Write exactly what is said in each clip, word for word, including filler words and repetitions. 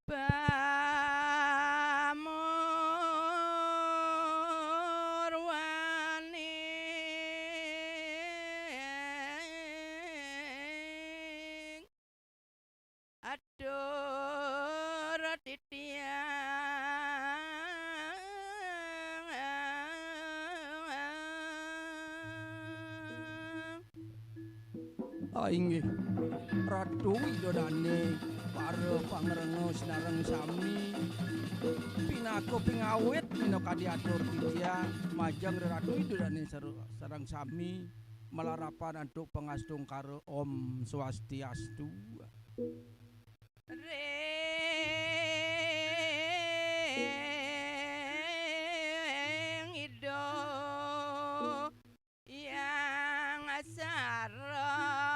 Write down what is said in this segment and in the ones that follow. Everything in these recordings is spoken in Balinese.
Pamurwaning atur titiang. Ah, inggih. Ratu Ida Dane, para pangrenga sinareng sami, pinaka pingawit minakadi atur titiang majeng Ratu Ida Dane sar-, sareng sami, malarapan antuk pangastungkara Om Swastiastu. Ring Ida Hyang Saraswati.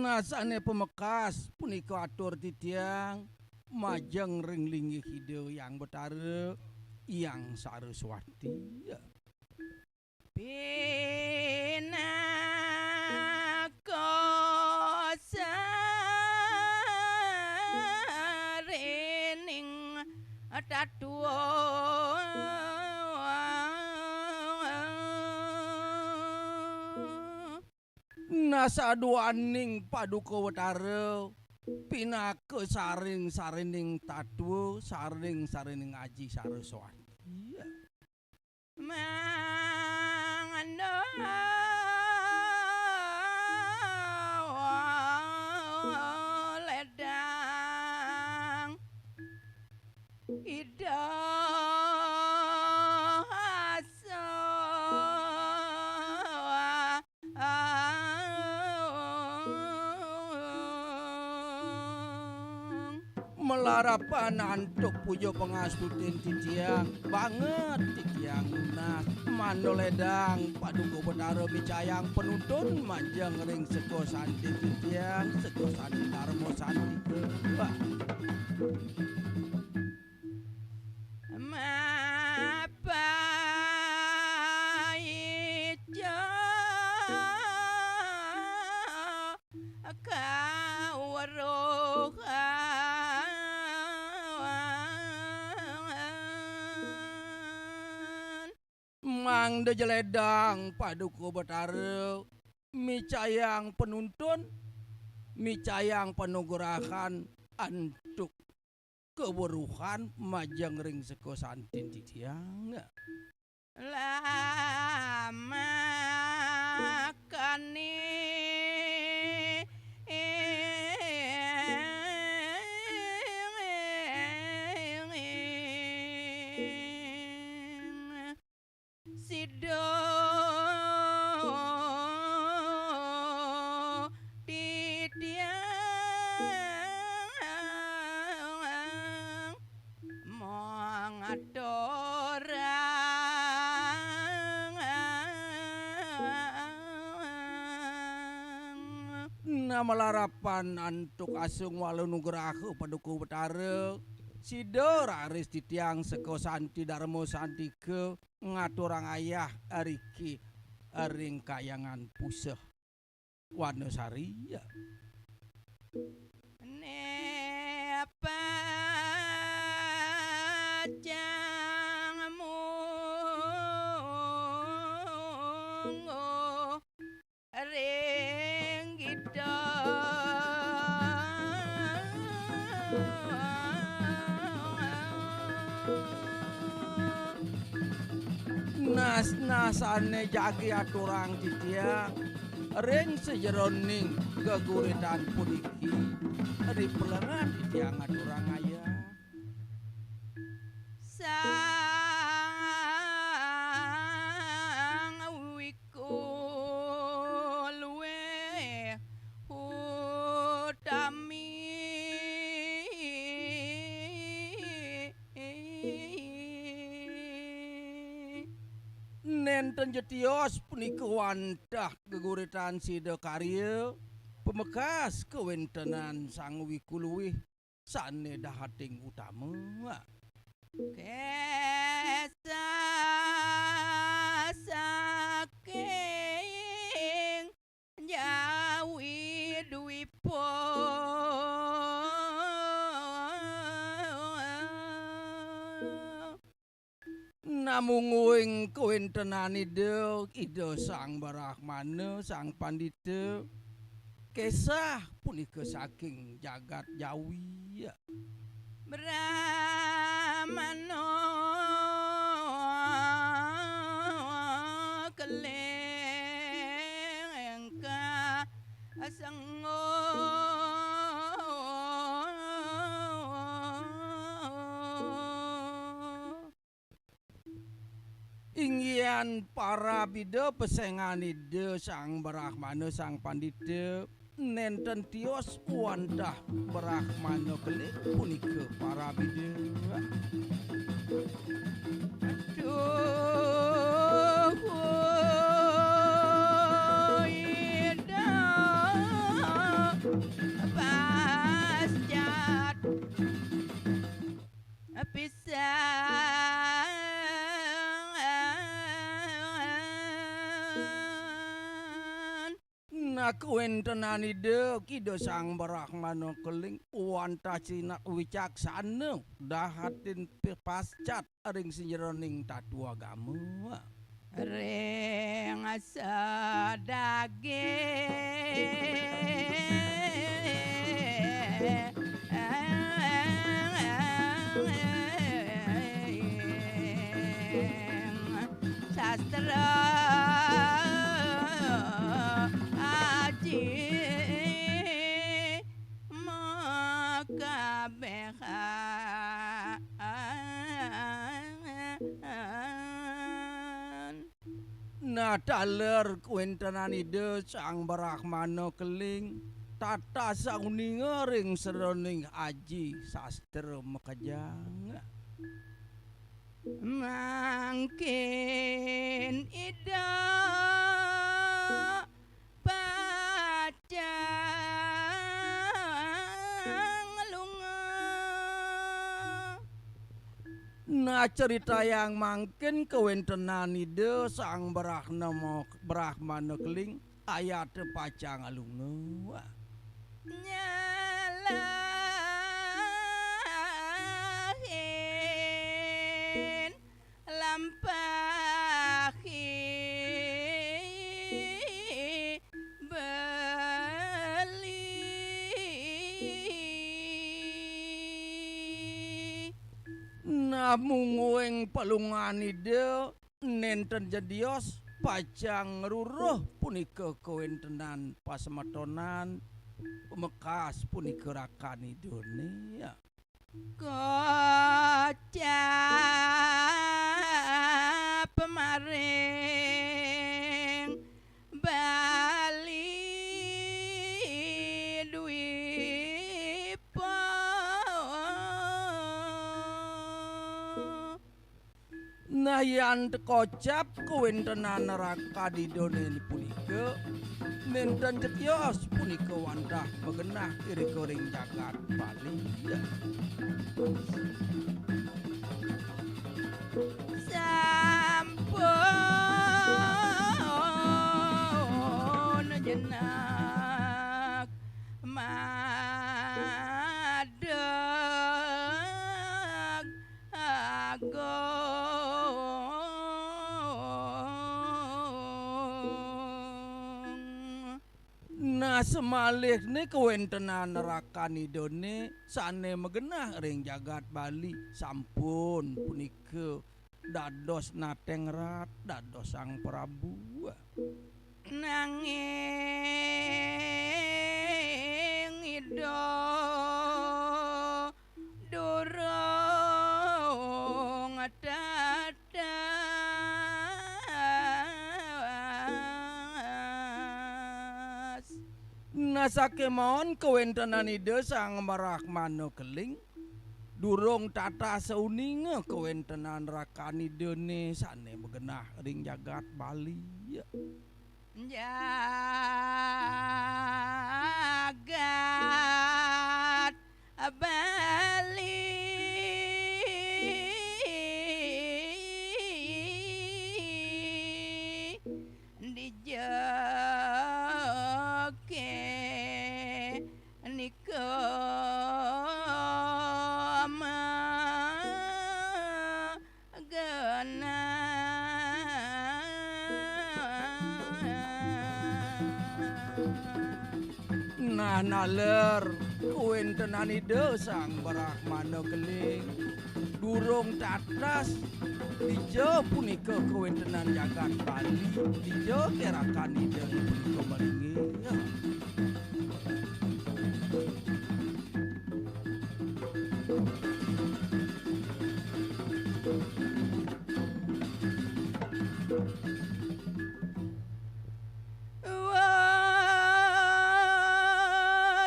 Nah, sane pamekas punika atur titiang majeng ring linggih Ida Hyang Betara, Hyang Saraswati. Pinaka sarining tatwa. Nah, saduaning Paduka Betara pinaka saring-sarining tatwa, saring-sarining Aji Saraswati. Mangda ledang Ida Hasang. Malarapan antuk puja pangastutin titiang, banget titiang nunas. Mangda ledang Paduka Betara micayang panuntun majeng ring seka santi titiang, seka santi darma santi. Wah. Mapaica kaweruhan. Mangda ja ledang Paduka Betara micayang panuntun, micayang panugrahan antuk kaweruhan majeng ring seka santin titiang. Lamakane sida titiang mangaturang. Nah, malarapan antuk asung walu nugraha Paduka Betara, sida raris titiang seka santi darma santika ngaturang ayah ariki ring Kahyangan Puseh Wanasari. Ne pacang mungguh ring kita. Nas-nasane jagi aturang titiang ring sajeroning geguritan puniki, ri pelengan titiang aturang ayah. Sang Wikuluwih Utami. Nenten ja tios punika wantah geguritan sida karya pamekas kawentenan Sang Wikuluwih sane dahating utama. Kesah saking Jawi Dwipa. Namung ing kawéntenan Ida, Ida Sang Brahmana, Sang Pandita, kesah punika saking jagat Jawi. Brahmana Keling ingkang sengguh. Inggihan parab Ida, pesengan Ida Sang Brahmana, Sang Pandita, nénten tios wantah Brahmana Keling punika parab Ida. Aduh, Ida, pascat pisan. Nah, kawéntenan Ida, Ida Sang Brahmana Keling, wantah cinak wicaksana, dahatin pi-, pascat ring sajeroning tata agama. Ring sadaging sastra aji makabehan. Nah, taler kawéntenan Ida Sang Brahmana Keling, tata sauninga ring sajeroning aji sastra makejang. Mangkin Ida pacang lunga. Nah, critayang mangkin kawéntenan Ida Sang Brahma-, Brahmana Keling, ayata pacang lunga. Nyalahin lampahi beli. Namung ing palungan Ida, nénten jedios pacang ngruruh punika kawéntenan pasemetonan, pamekas punika rakan Idané. Kocap maring Bali Dwipa. Nah, yan kocap kawéntenan rakan Idané punika, nénten jedios punika wantah magenah irika ring jagat Bali. Sampun jenak madeg agung. Nah, samalihné kawéntenan rakan Idané sané magenah ring jagat Bali sampun punika dados nateng rat, dados Sang Prabu. Nanging Ida durung tatas. Nah, sakémaon kawéntenan Ida Sang Brahmana Keling, durung tatas sauninga kawéntenan rakan Idané sané magenah ring jagat Bali. Jagat Bali. Dijake nika magenah. Nah, naler kawentenan Ida Sang Brahmana Keling. Durung tatas, dija punika kawentenan jagat Bali, dija kerakan Ida punika malinggih. Wah,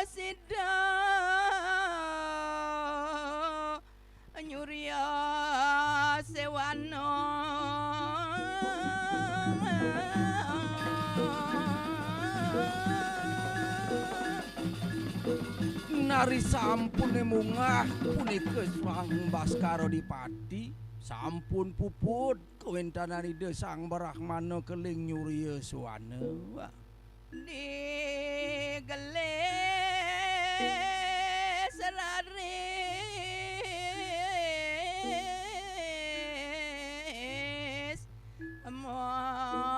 sida nyuria sewana. Nari sampune munggah punika Sang Baskara Dipati, sampun puput kawentenan Ida Sang Brahmana Keling nyuria sewana. Digelis raris mamargi.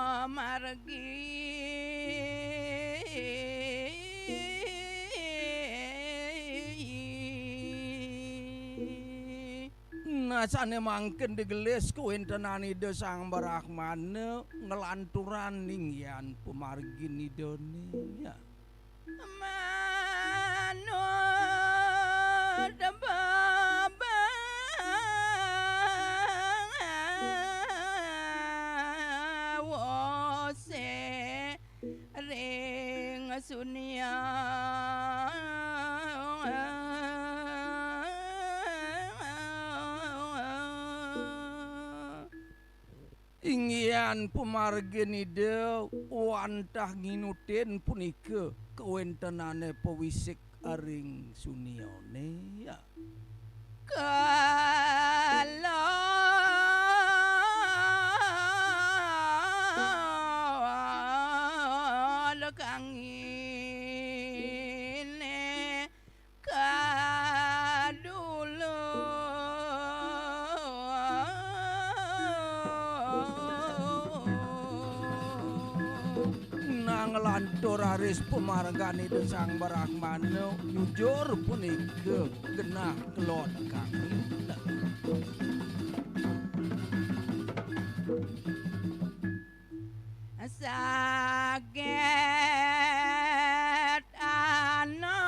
Nah, sane mangkin digelis kawentenan Ida Sang Brahmana nglanturang inggihan pamargin Idane. Ya. Manut babawase ring sunia. Inggihan pamargin Ida wantah nginutin punika kawentenane pawisik ring suniane. Kala kangine kadulu. Nang lantur raris pamargin Ida Sang Brahmana nyujur punika genah kelod kami. Saget ana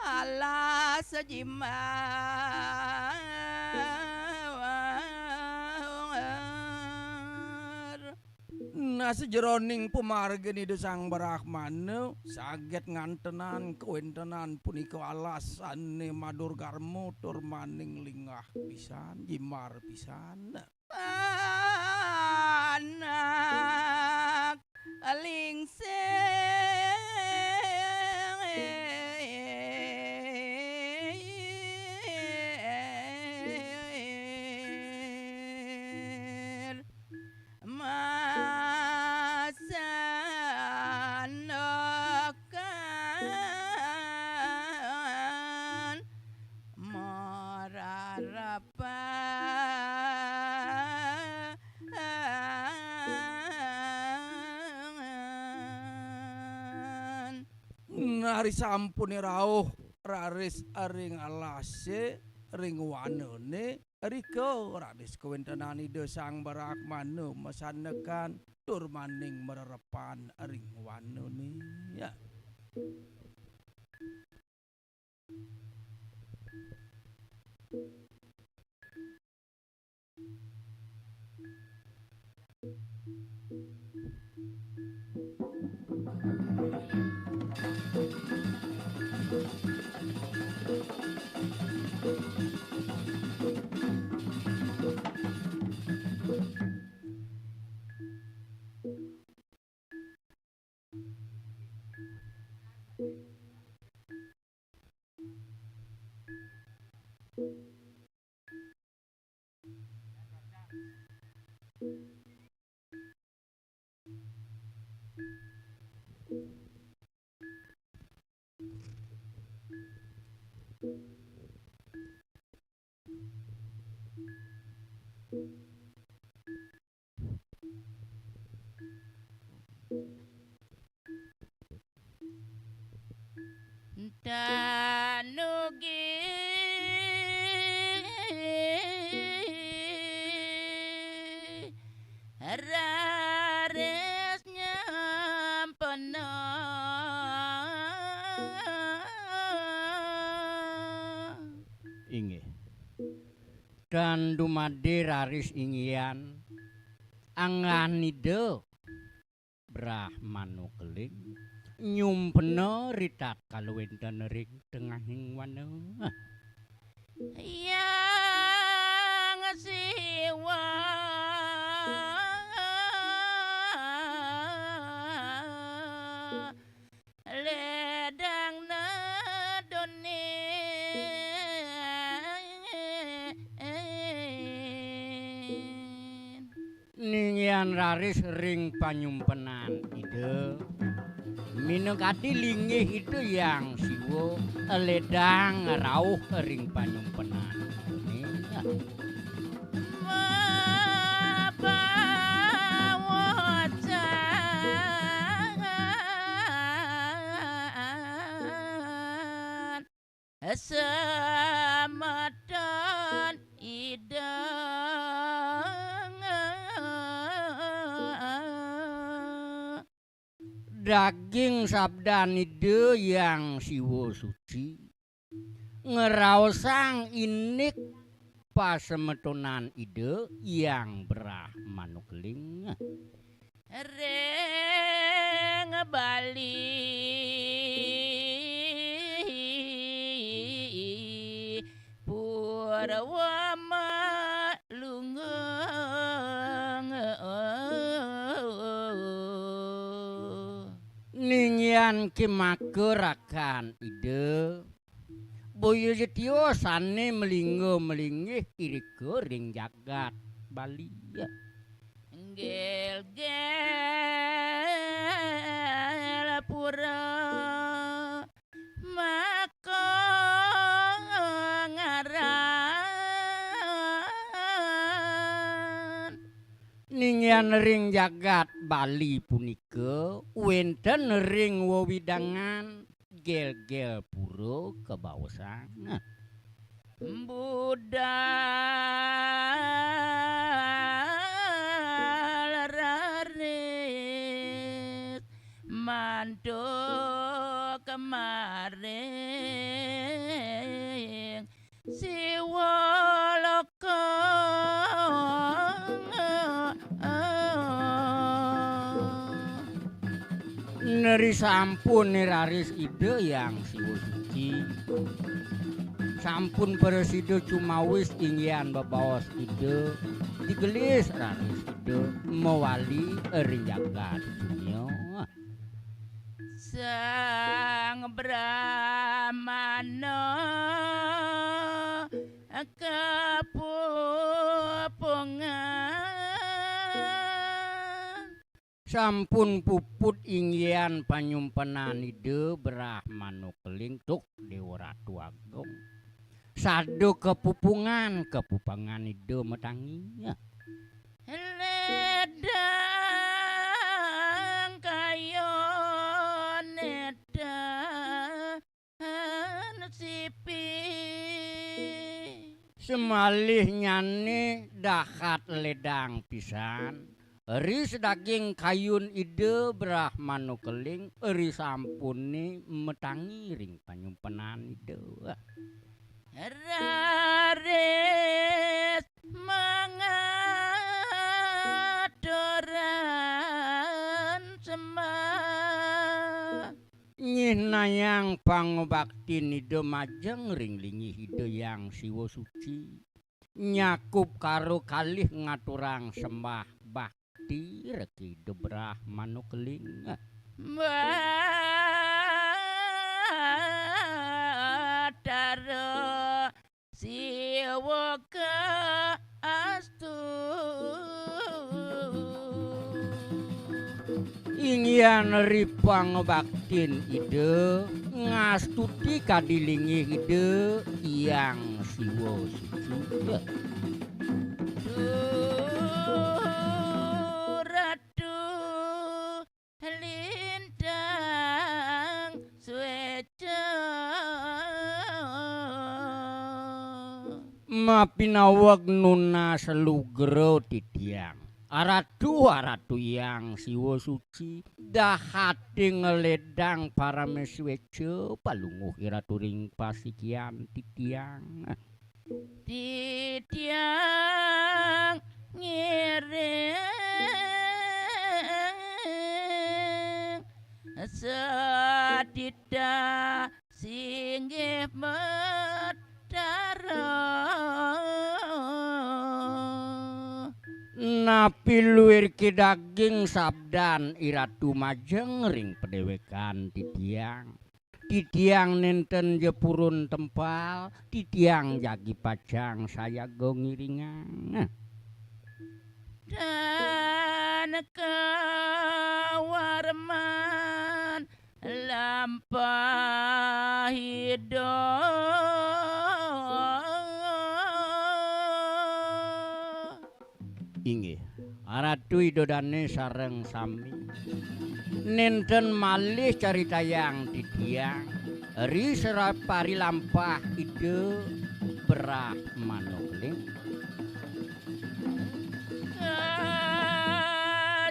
alas jimbar. Nah, sajeroning pamargin Ida Sang Brahmana saget ngantenang kawentenan punika alas sane madur garma tur maning linggah pisan, jimbar pisan. Anak lingsir masandekan mararap Nah, risampune rauh raris ring alase, ring wanane, rika raris kawentenan Ida Sang Brahmana masandekan tur maning marerepan ring wanane. Ya. Tan dumadi raris inggihan anggan Ida Brahmana Keling nyumpena ritatkala wénten ring tengahing wana. Hyang Siwa ledang nedonin. Ninggihan raris ring panyumpenan Ida. Minakadi linggih Ida Hyang Siwa ledang rauh ring panyumpenan. Mapawacan semeton Ida. Daging sabdan Ida Hyang Siwa Suci ngraosang indik pasemetonan Ida Hyang Brahmana Keling. Ring Bali Purwa Malunggung. Ninggihan kimaka rakan Ida, boya ja tio sané malingga malinggih irika ring jagat Bali. Gélgél pura maka ngaran. Ninggihan ring jagat Bali punika wénten ring wewidangan Gélgél Pura kabaosang. Budal raris mantuk kemaring Siwa Loka. Neri sampun raris Ida Hyang Siwa Suci. Sampun prasida cumawis inggihan bebaos Ida, digelis raris Ida mawali ring jagat dunya. Sang Brahmana kapupungan. Sampun puput inggihan panyumpenan Ida Brahmana Keling, duh Déwa Ratu Agung. Sada kapupungan, kapupungan Ida matangi. Ledang kayun nedan sipi. Semalihnyané dahat ledang pisan, ris daging kayun Ida Brahmana Keling, ri sampuné matangi ring panyumpenan Ida. Raris mangaturan sembah. Nyihnayang pangubaktin Ida majeng ring linggih Ida Hyang Siwa Suci. Nyakup karo kalih ngaturang sembah bakti reka Ida Brahmana Keling. Batara Siwa ka astu. Inggihan ri pangubaktin Ida, ngastuti kadi linggih Ida Hyang Siwa Suci. Duh Ratu Lintang Swéca. Mapinaweg nunas lugra titiang. Aratu, Aratu Hyang Siwa Suci, dahating ledang Paramaswéca, Palungguh Iratu ring pasikian titiang. Titiang ngiring sadida singgih Betara. Napi luir ki daging sabdan I Ratu majeng ring padéwékan titiang? Titiang nénten ja purun tempal, titiang jagi pacang sayaga ngiringang. Dan kawarman lampah Ida. Inggih, Ratu Ida Dané sareng sami. Nénten malih caritayang titiang ri sera-, parilampah Ida Brahmana Keling.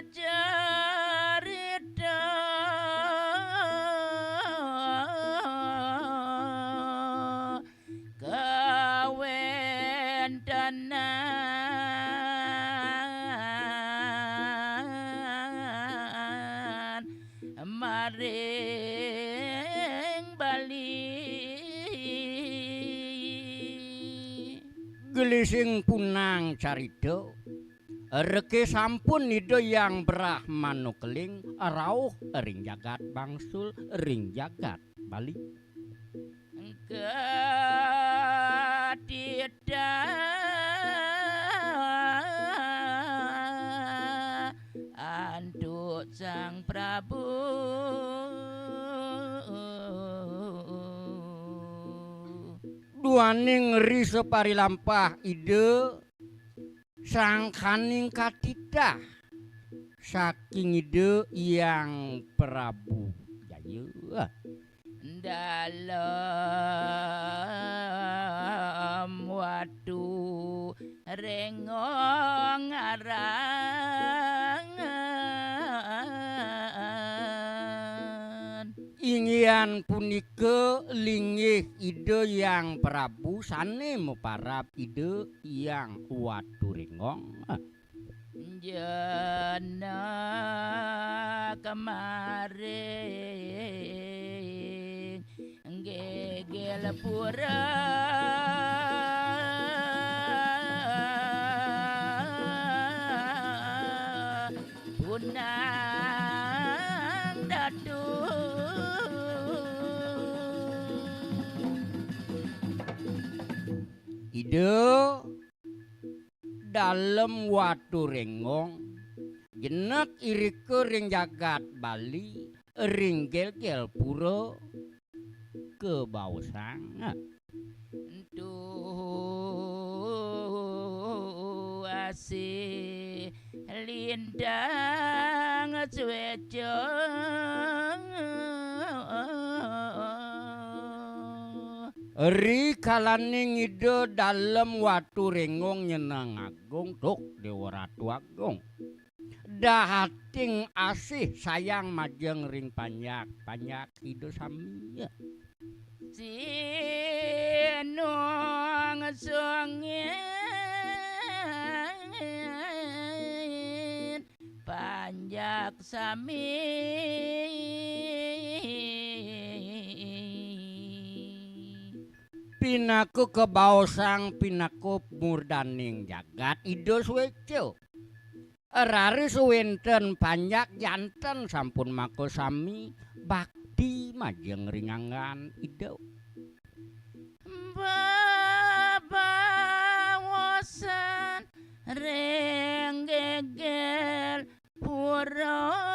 Kacarita kawéntenan maring Bali. Gelising punang carita, reké sampun Ida Hyang Brahmana Keling rauh ring jagat bangsul, ring jagat Bali. Katita antuk Sang Prabu. Duaning ri saparilampah Ida sangkaning katitah saking Ida Hyang Prabu Jaya. Dalem Watu Rénggong arangan. Inggihan punika linggih Ida Hyang Prabu sané maparab Ida Hyang Watu Rénggong. Jenek maring Gégél Pura. Punang datu. Ida Dalem Watu Rénggong, jenek irika ring jagat Bali, ring Gélgélpura kabaosang. Tuh asih lintang suéca. Ri kalaning Ida Dalem Watu Rénggong nyeneng agung, tuk Déwa Ratu Agung. Dahating asih sayang majeng ring panjak-panjak Ida sami. Sinung sungin panjak sami. Pinaka kabaosang, pinaka murdaning jagat Ida suéca. Raris wénten panjak janten sampun makasami bakti majeng ring anggan Ida. Bebaosan ring Gégél Pura.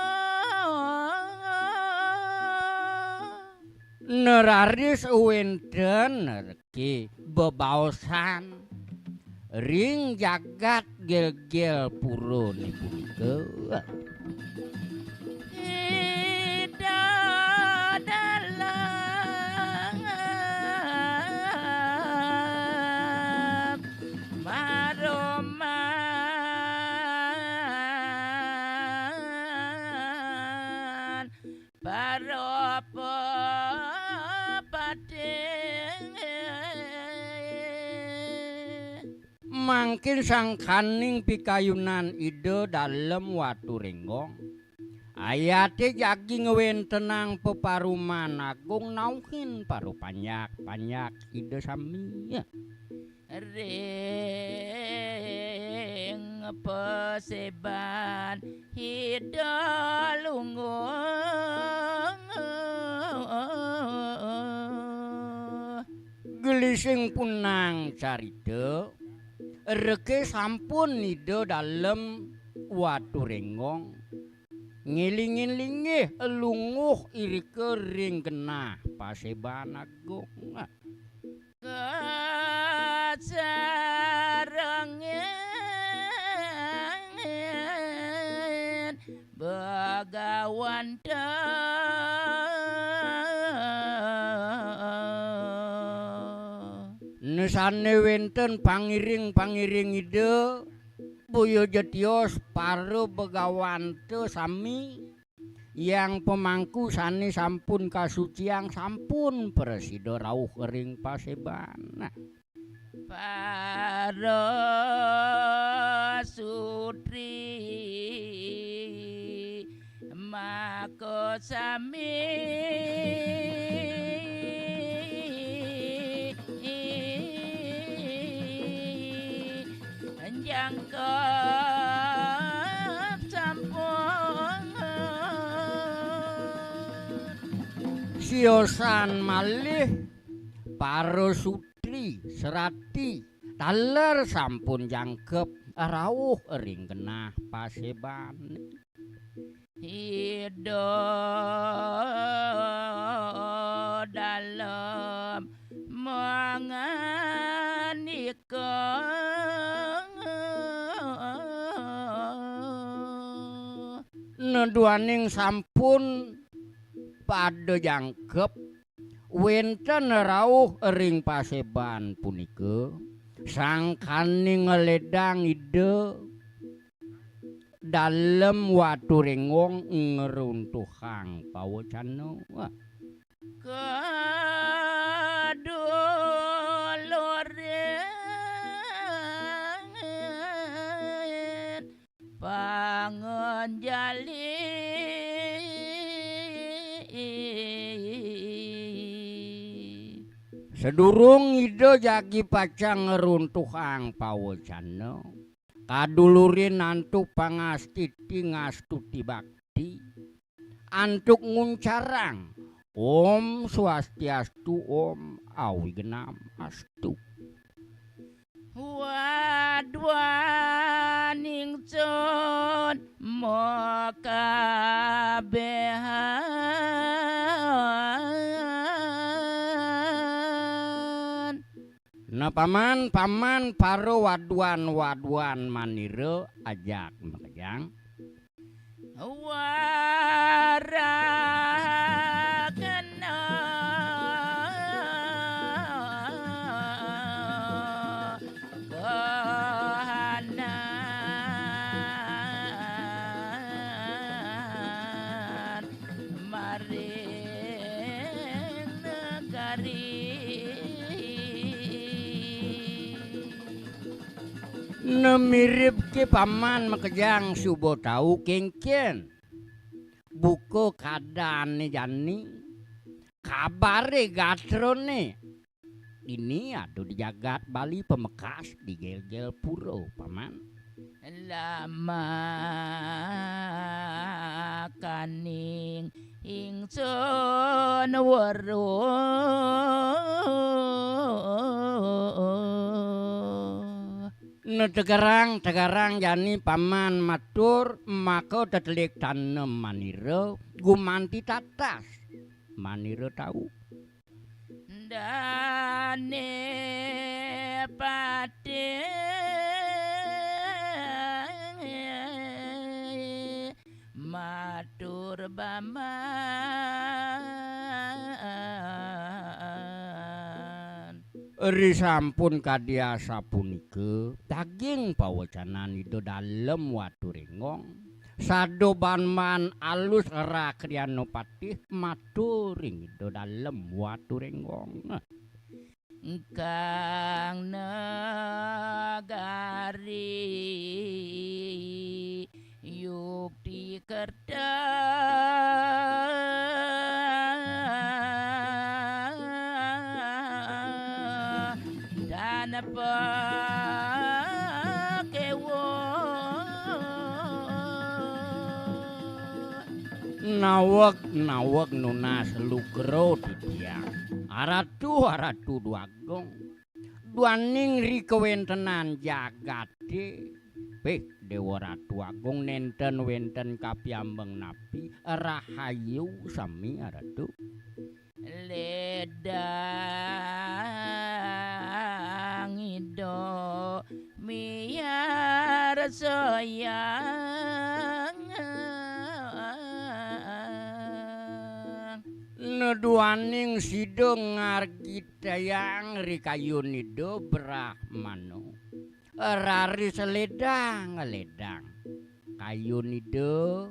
Neraris wénten reki bebaosan ring jagat Gélgélpura punika. Ida Dalem Maroman para pepati. Mangkin sangkaning pikayunan Ida Dalem Waturénggong, ayaté jagi ngwéntenang peparuman agung nauhin para panjak-panjak Ida sami. Ring paséban Ida Lungguh. Gelising punang carita, reké sampun Ida Dalem Waturénggong ngéling-élinggih lungguh irika ring genah paséban agung. Kasarengin Bagawanta. Né sané wénten pangiring-pangiring Ida, boya ja tios para Bagawanta sami, yang pamangku sané sampun kasuciang sampun prasida rauh ring paséban. Para sutri maka sami jangkep sampun. Siosan malih para sutri serati taler sampun jangkep rauh ring genah paséban. Ida Dalem mangandika. Nah, duaning sampun pada jangkep wénten rauh ring paséban punika, sangkaning ngledang Ida Dalem Waturénggong ngruntuhang pawecana. Kadulurin panganjali. Sadurung Ida jagi pacang ngruntuhang pawecana, kadulurin antuk pangastiti ngastuti bakti, antuk nguncarang Om Swastiastu, Om Awignam Astu. Waduaning sun makabehan. Nah, paman, paman, para waduan-waduan manira ajak makejang. Warakena kahanan maring negari. Nah, mirib ké paman makejang suba tau kénkén buka keadaané jani, kabaré gatrané. Dini ada di jagat Bali pamekas di Gelgel Pura, paman. Lamakaning ingsun weruh. Nah, tegarang, tegarang jani paman matur, maka tetelik tanem manira, gumanti tatas manira tau. Dané patih matur baman. Risampun kadi asapunika, daging pawecanan Ida Dalem Waturénggong, sada banban alus Rakrianopatih matur ring Ida Dalem Waturénggong. kang negari yukti kerta dan pakewo. Naweg, naweg nunas lugra titiang. Aratu, Aratu Dwagung. Duaning ri kawentenan jagate. Pih, Dewa Ratu Agung, nenten wenten kapiambeng napi, rahayu sami Aratu. Ledang Ida miarsayang. Neduaning sida ngargitayang ri kayun Ida Brahmana. Raris ledang, ledang. Kayun Ida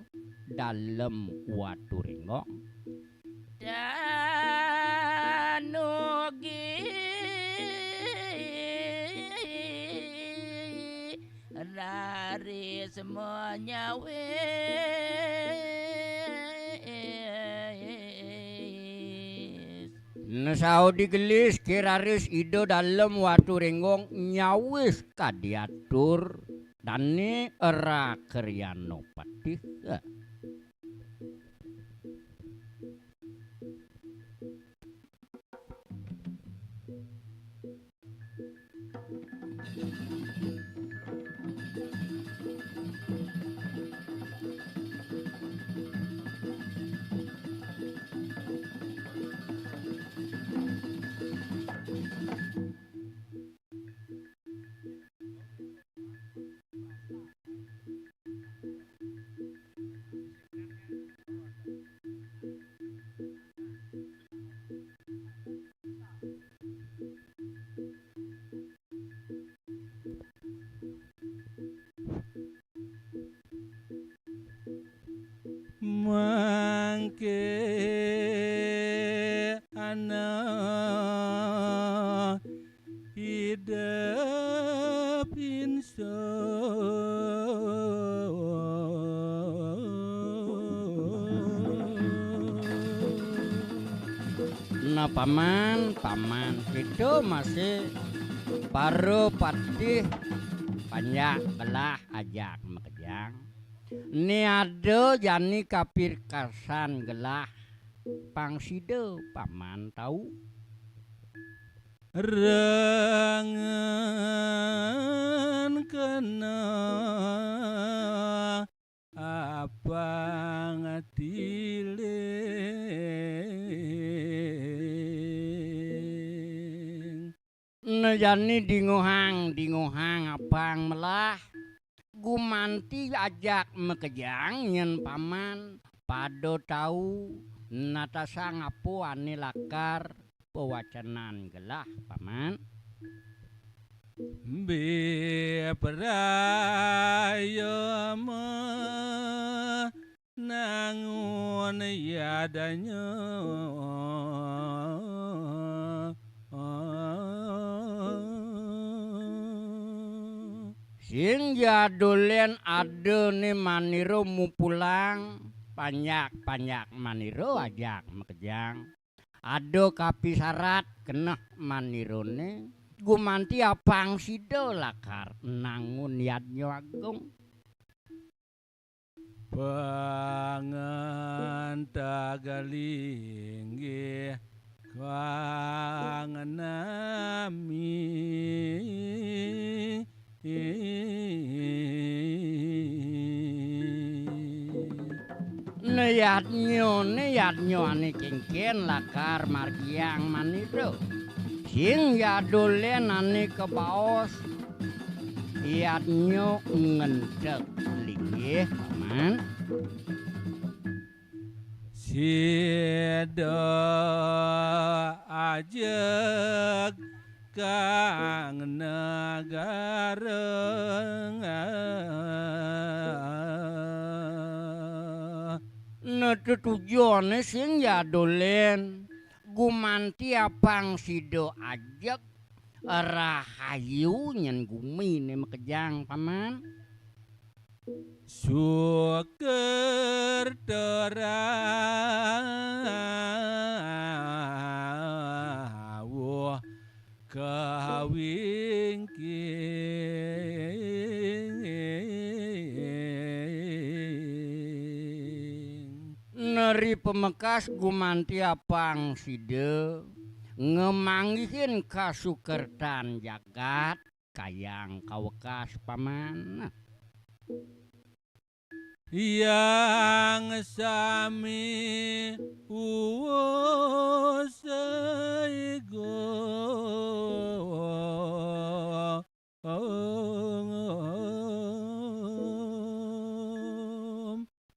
Dalem Waturenggong. Danugi raris menyawis. Nesaudi gelis kiraris Ida Dalem Waturenggong nyawis kadi atur dane Rakriano Patih. Mangke ana idep insun. Nah, Paman, Paman, kita masih para patih panjak gelah ajak makejang. Ni ada jani kapirkasan gelah pang sida Paman tau. Rengen kena apang tiling. Nah, jani dinguhang, dinguhang apang melah. Gumanti ajak makejang nyen Paman pada tau natasang apa ane lakar pawacanan gelah, Paman. Biprayama nangun yadanya. Sing jadolen ada ne manira mupulang, panjak-panjak manira ajak makejang. Ada kapisarat keneh manirane, gumanti apang sida lakar nangun yadnya agung. Pangantag linggih kang nami. Ne yadnya, ne yadnya ane kengken lakar margiang manira. Sing jadolen ane kabaos yadnya ngenteg linggih, Paman. Sida ajeg kang negara. Nah, tetujone sing jadolen gumanti apang sida ajeg, rahayu nyen guminé makejang, Paman. Sukerta rawuh kawingking. Neri pamekas gumanti apang sida ngamanggihin kasukertan jagat, kayang kawekas, Paman. Yang sami uwus igum.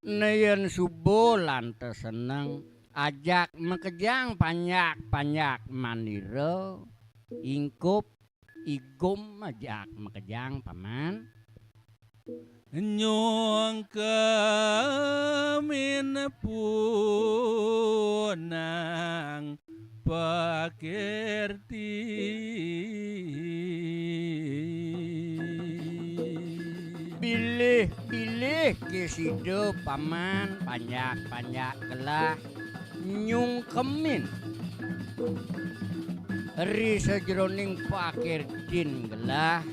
Né yén suba lantas seneng, ajak makejang panjak-panjak manira, ingkup igum ajak makejang, Paman. Nyungkemin punang pakirti. Bilih-bilih ké sida, Paman, panjak-panjak gelah nyungkemin ri sajeroning pakirtin gelah,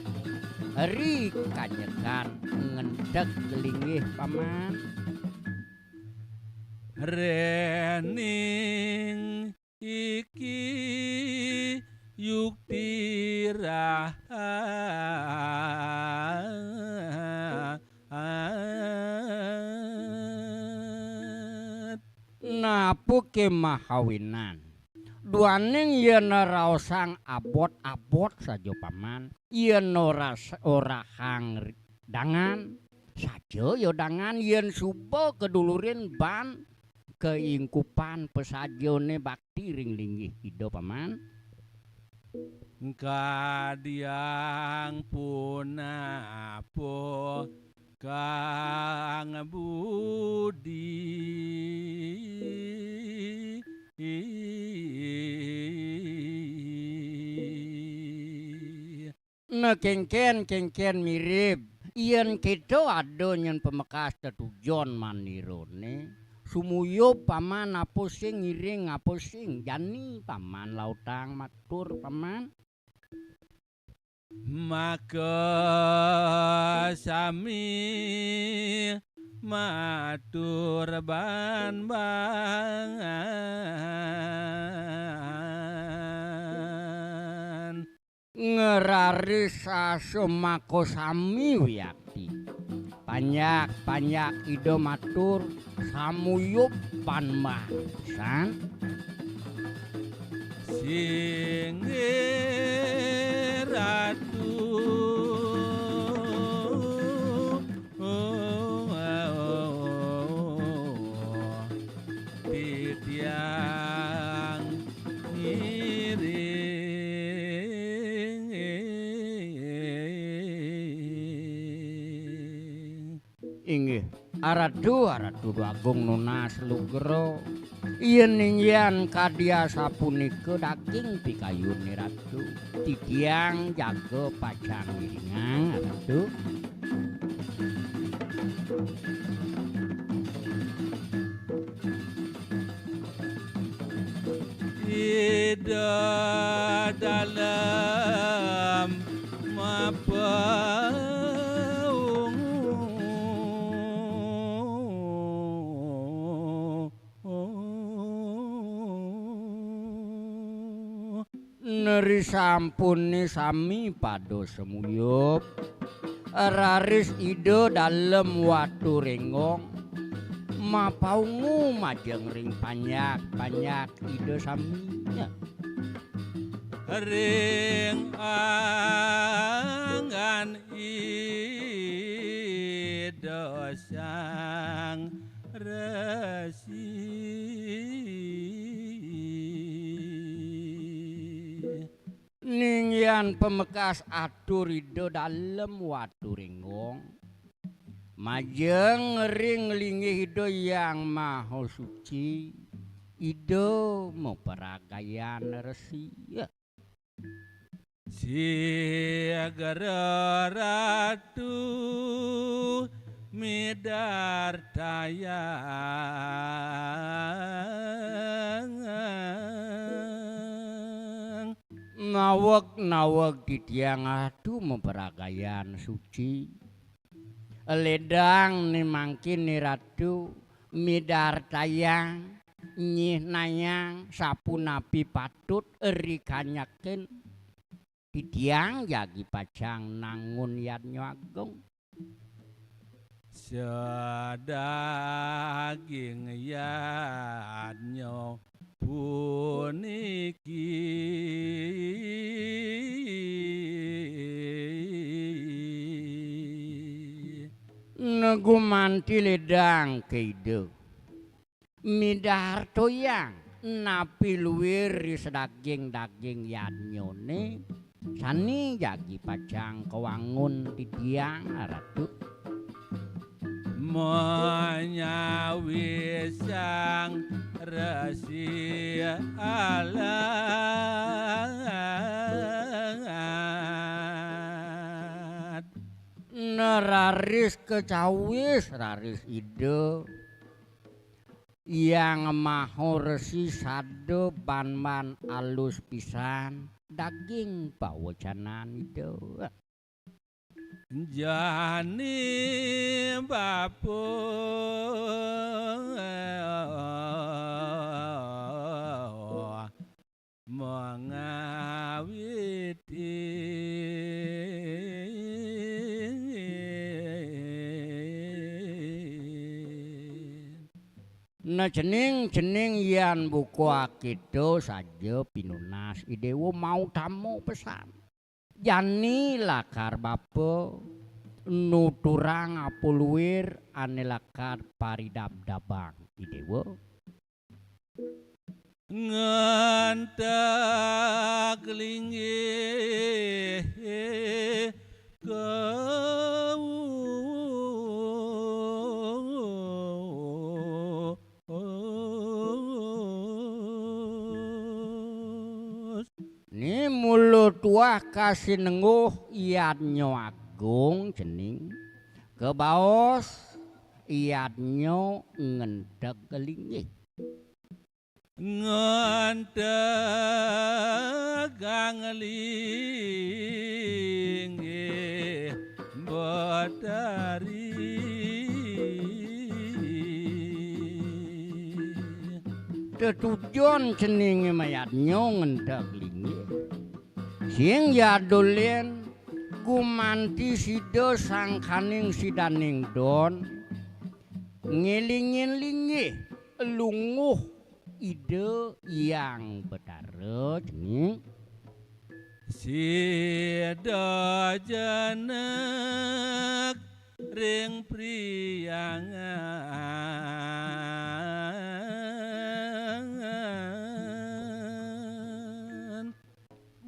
ri kanyekan ngenteg linggih, Paman. Rening iki yukti rahat. Napuké mahawinan? Duaning yén raosang abot-abot saja, Paman, yén ora s-, orahang ri-, dangan, saja ya dangan, yén suba kadulurin ban kaingkupan pasajané bakti ring linggih Ida, Paman. Kadiang punapa kang budi. Nah, kénkén, kénkén mirib. Yén kéto ada nyén pamekas tetujon manirané. Sumuyub, Paman, apa sing ngiring, apa sing jani, Paman, lautang matur, Paman. Maka sami matur banban. Ngraris sasa maka sami wiakti. Panjak-panjak Ida matur, samuyub panban pisan. Singgih Ratu, titiang ngiring. Inggih, aratu, aratu agung nunas lugra. Yén inggihan kadi asapunika daging pikayuné Ratu, titiang jaga pacang ngiringang, aratu. Ida dalem mapaungu. Neri sampuné sami pada samuyub, raris Ida Dalem Waturénggong mapaungu majeng ring panjak-panjak Ida sami. Ring anggan Ida Sang Resi. Ninggihan pamekas atur Ida Dalem Waturénggong. Majeng ring linggih Ida Hyang Maha Suci, Ida maparagayan resi. Sigra Ratu midartayang. Naweg-naweg titiang Ratu maparagayan suci. Ledang ni mangkin ni Ratu midartayang, nyihnayang sapunapi patut ri kanyakin. Titiang jagi pacang nangun yadnya agung. Sadaging yadnya puniki. Gumanti ledang ka Ida. Midartayang napi luir ri sadaging-daging yadnyane, sane jagi pacang kawangun titiang Ratu. Menawi Sang Resi Alat. Neraris kacawis raris Ida. Hyang Maha Resi sada ban-ban alus pisan daging pawecanan Ida. Jani bapa mangawiti. Nah, cening-cening yan buka kita saja pinunas Idewa mau tamu pesan. Jani lakar bapa nuturang apa luir ane lakar paridabdabang Idewa. Ngentek linggih kau. Ni mula tuah kasinengguh yadnya agung cening. Kabaos yadnya ngentek linggih. Ngentegang linggih Betari. Tetujon ceninge mayadnya ngentek linggih. Sing jadulin gumanti sida sangkaning sidaning don ngelingin linggih lungguh Ida Hyang Betara cening. Sida jenek ring priangan.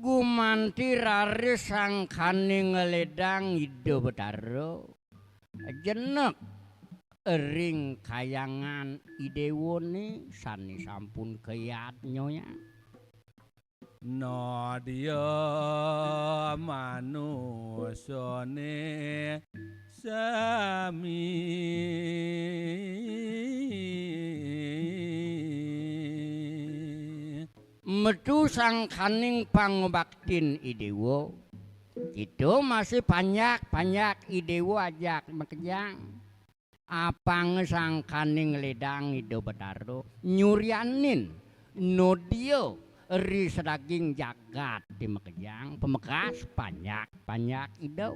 Gumanti raris sangkaning ngledang Ida Betara. Jenek ring kayangan Idewane sane sampun kayadnyoyang. Nadya manusane sami. Metu sangkaning pangubaktin Idewa. Kita masih panjak-panjak Idewa ajak makejang. Apang sangkaning ledang Ida Betara nyuryanin nadya ri sadaging jagat di makejang pamekas panjak-panjak Ida.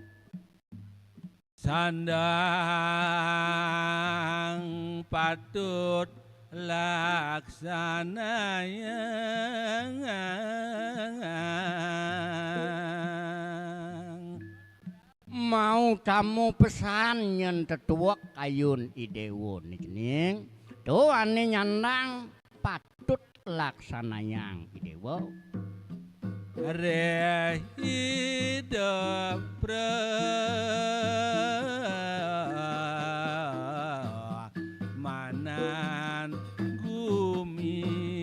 Sandang patut laksanayang. Mau tamu pesan nyen tetuek kayun Idewa niki ning. To ane nyandang patut laksanayang Idewa. Reh Ida Brahmanan gumi.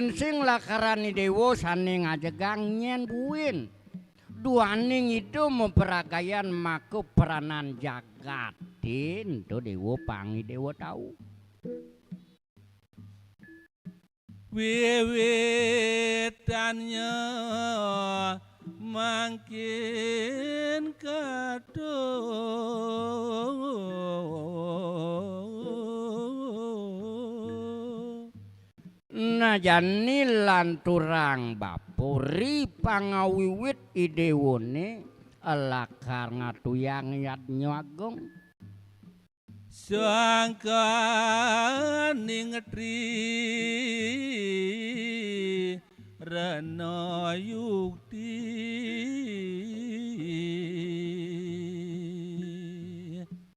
Sing lakaran Déwa sané ngajegang nyén buin. Duaning Ida mapragayan maka peranan jagaté ento Déwa pangidéwa tau. Wiwitannya mangkin kato. Nah, jani lanturang bapa ri pangawiwit idéwané lakar ngatuyang yadnya agung. Sangkaning tri rena yukti.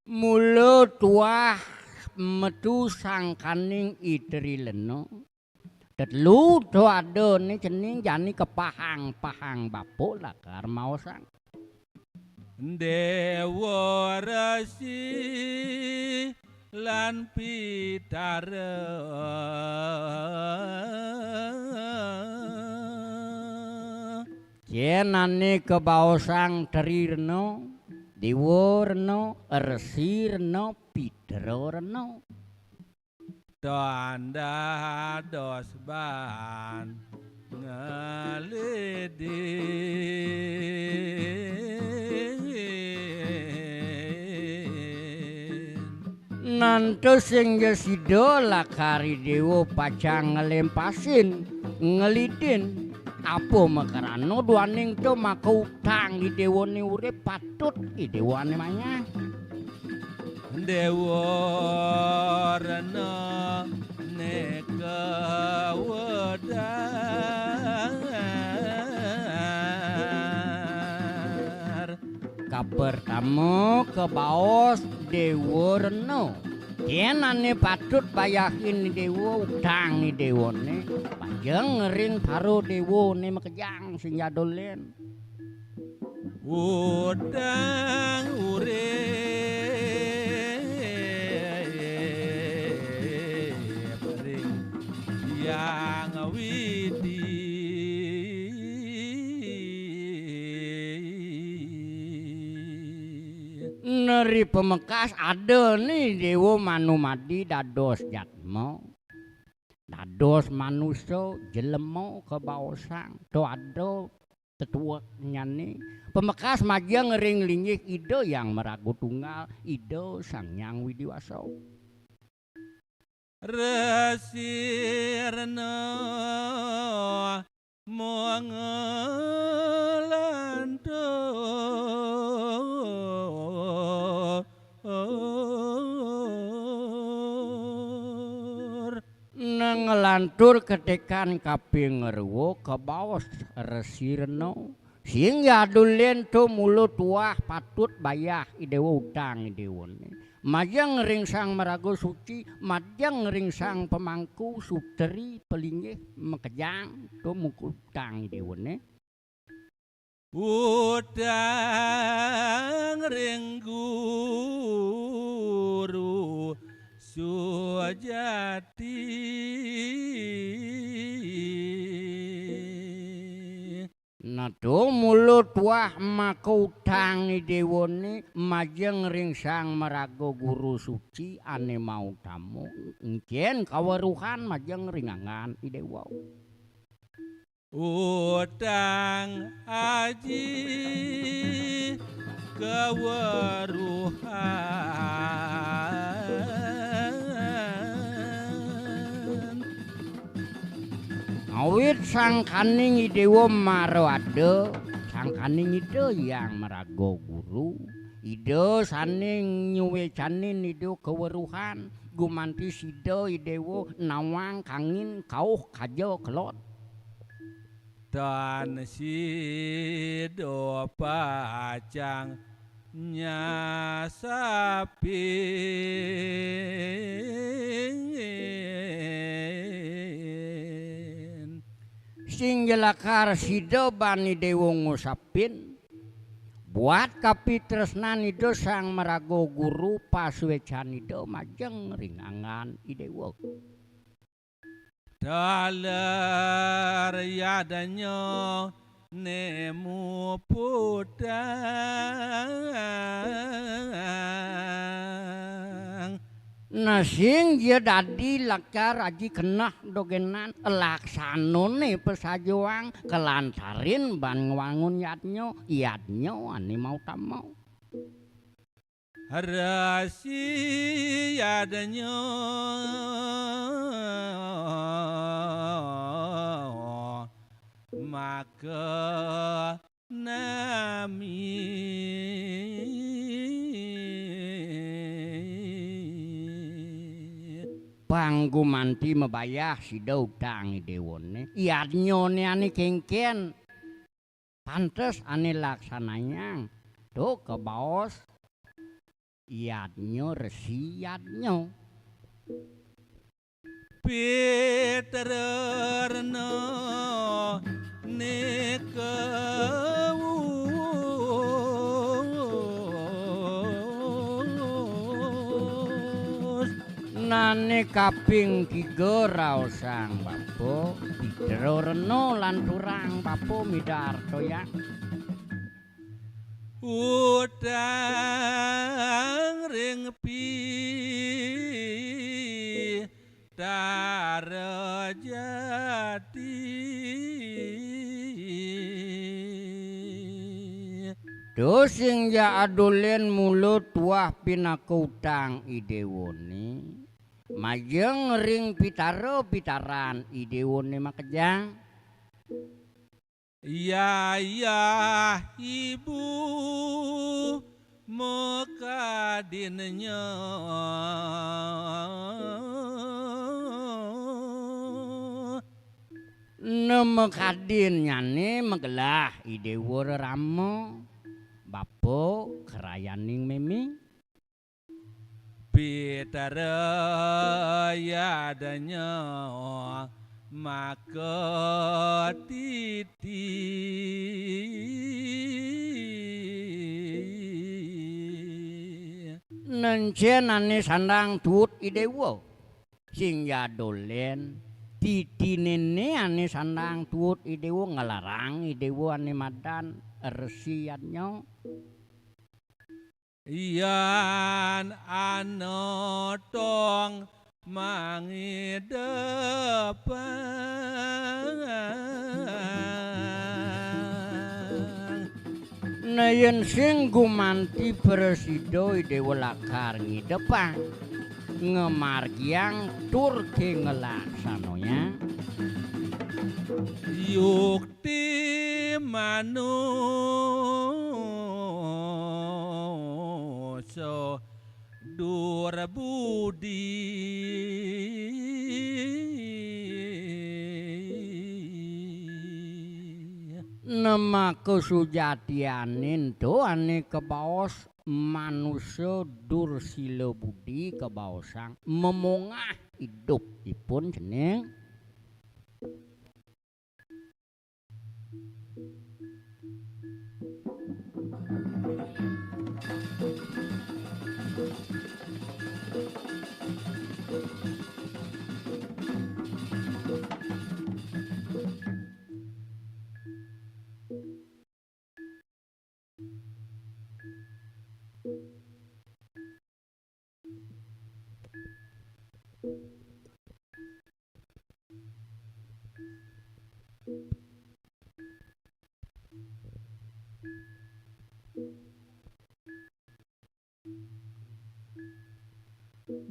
Mula tuah metu sangkaning i tri lena. Tetelu to ada né cening jani kepahang-pahang bapa lakar maosang. Déwa Resi lan Pitara. Yén ané kabaosang Tri Rena, Déwa Rena, Resi Rena, Pitara Rena. Tan dados ban ngelidin. Nanta sing ja sida lakar Idéwa pacang nglempasin, ngelidin. Apa makrana duaning to maka utang Idéwané urip patut Idéwané manyah. Déwa Rena neka wedar. Kapertama kabaos Déwa Rena. Yén ané patut bayahin Déwa utang Idéwané, majeng ring para déwané makejang sing jadulin. Utang urip ring Hyang Widhi. Neri pamekas ada né Déwa Manumadi dados jatma. Dados manusa jelema kabaosang. To ada tetueknyané. Pamekas majeng ring linggih Ida Hyang Maraga Tunggal, Ida Sang Hyang Widhi Wasa. Resi Rena mangelantur. Nang nglantur ketekan kaping rua kabaos Resi Rena. Sing jadulin to mula tuah patut bayah Idéwa utang Idéwané. Majeng ring Sang Maraga Suci, majeng ring Sang Pamangku Sutri Pelinggih makejang to mukutang Idéwané. Utang ring Guru Sujati. Nah, to mula tuah maka utang Idéwané majeng ring Sang Maraga Guru Suci ané mautama. Encén kaweruhan majeng ring anggan Idéwa. Utang aji kaweruhan. Awit sangkaning Idéwa mara ada, sangkaning Ida Hyang Maraga Guru, Ida sané nyuwécanin Ida kaweruhan, gumanti sida Idéwa nawang kangin kauh kaja kelod. Tan sida pacang nyasapin. Sing ja lakar sida bani Déwa ngusapin. Buat kapitresnan Ida Sang Maraga Guru, pasuécan Ida majeng ring anggan Idéwa. Taler yadnyo nemu putang. Nah, sing ja dadi lakar aji keneh dogenan, laksanone pasajoang, kalantarin ban ngwangun yadnyo, yadnyo ane mautama. Resi yadnyo maka nami. Pang gumanti mabayah sida utang i dewone, yadnyone ane kenken. Pantes ane laksanayang. Tu kabaos yadnya resi yadnya. Piterna nekawus. Nane kaping tiga raosang bapa, Pitra Rena lanturang bapa midarta ya. Utang ring Pitara Jati. Tusing ja adolen mula tuah pinaka utang i dewone. Majeng ring pitara-pitaran i dewone makejang. Yayah ibu makadinnya. Namakadinnyane magelah i dewa rerama, bapa karayaning meme. Pitara yadnya maka titi. Nencen ane sandang tuut i dewa. Sing ja dolen, titinene ane sandang tuut i dewa, nglarang i dewa ane madan resi yadnya. Yan ana tong mangidepang. Nah, yen sing gumanti prasida i dewa lakar ngidepang, ngamargiang tur ké nglaksanayang. Yuk ti manusa dur budi. Nah, maka sujatiané ento ané kabaos manusa dur sila budi kabaosang mamongah idup ipun cening.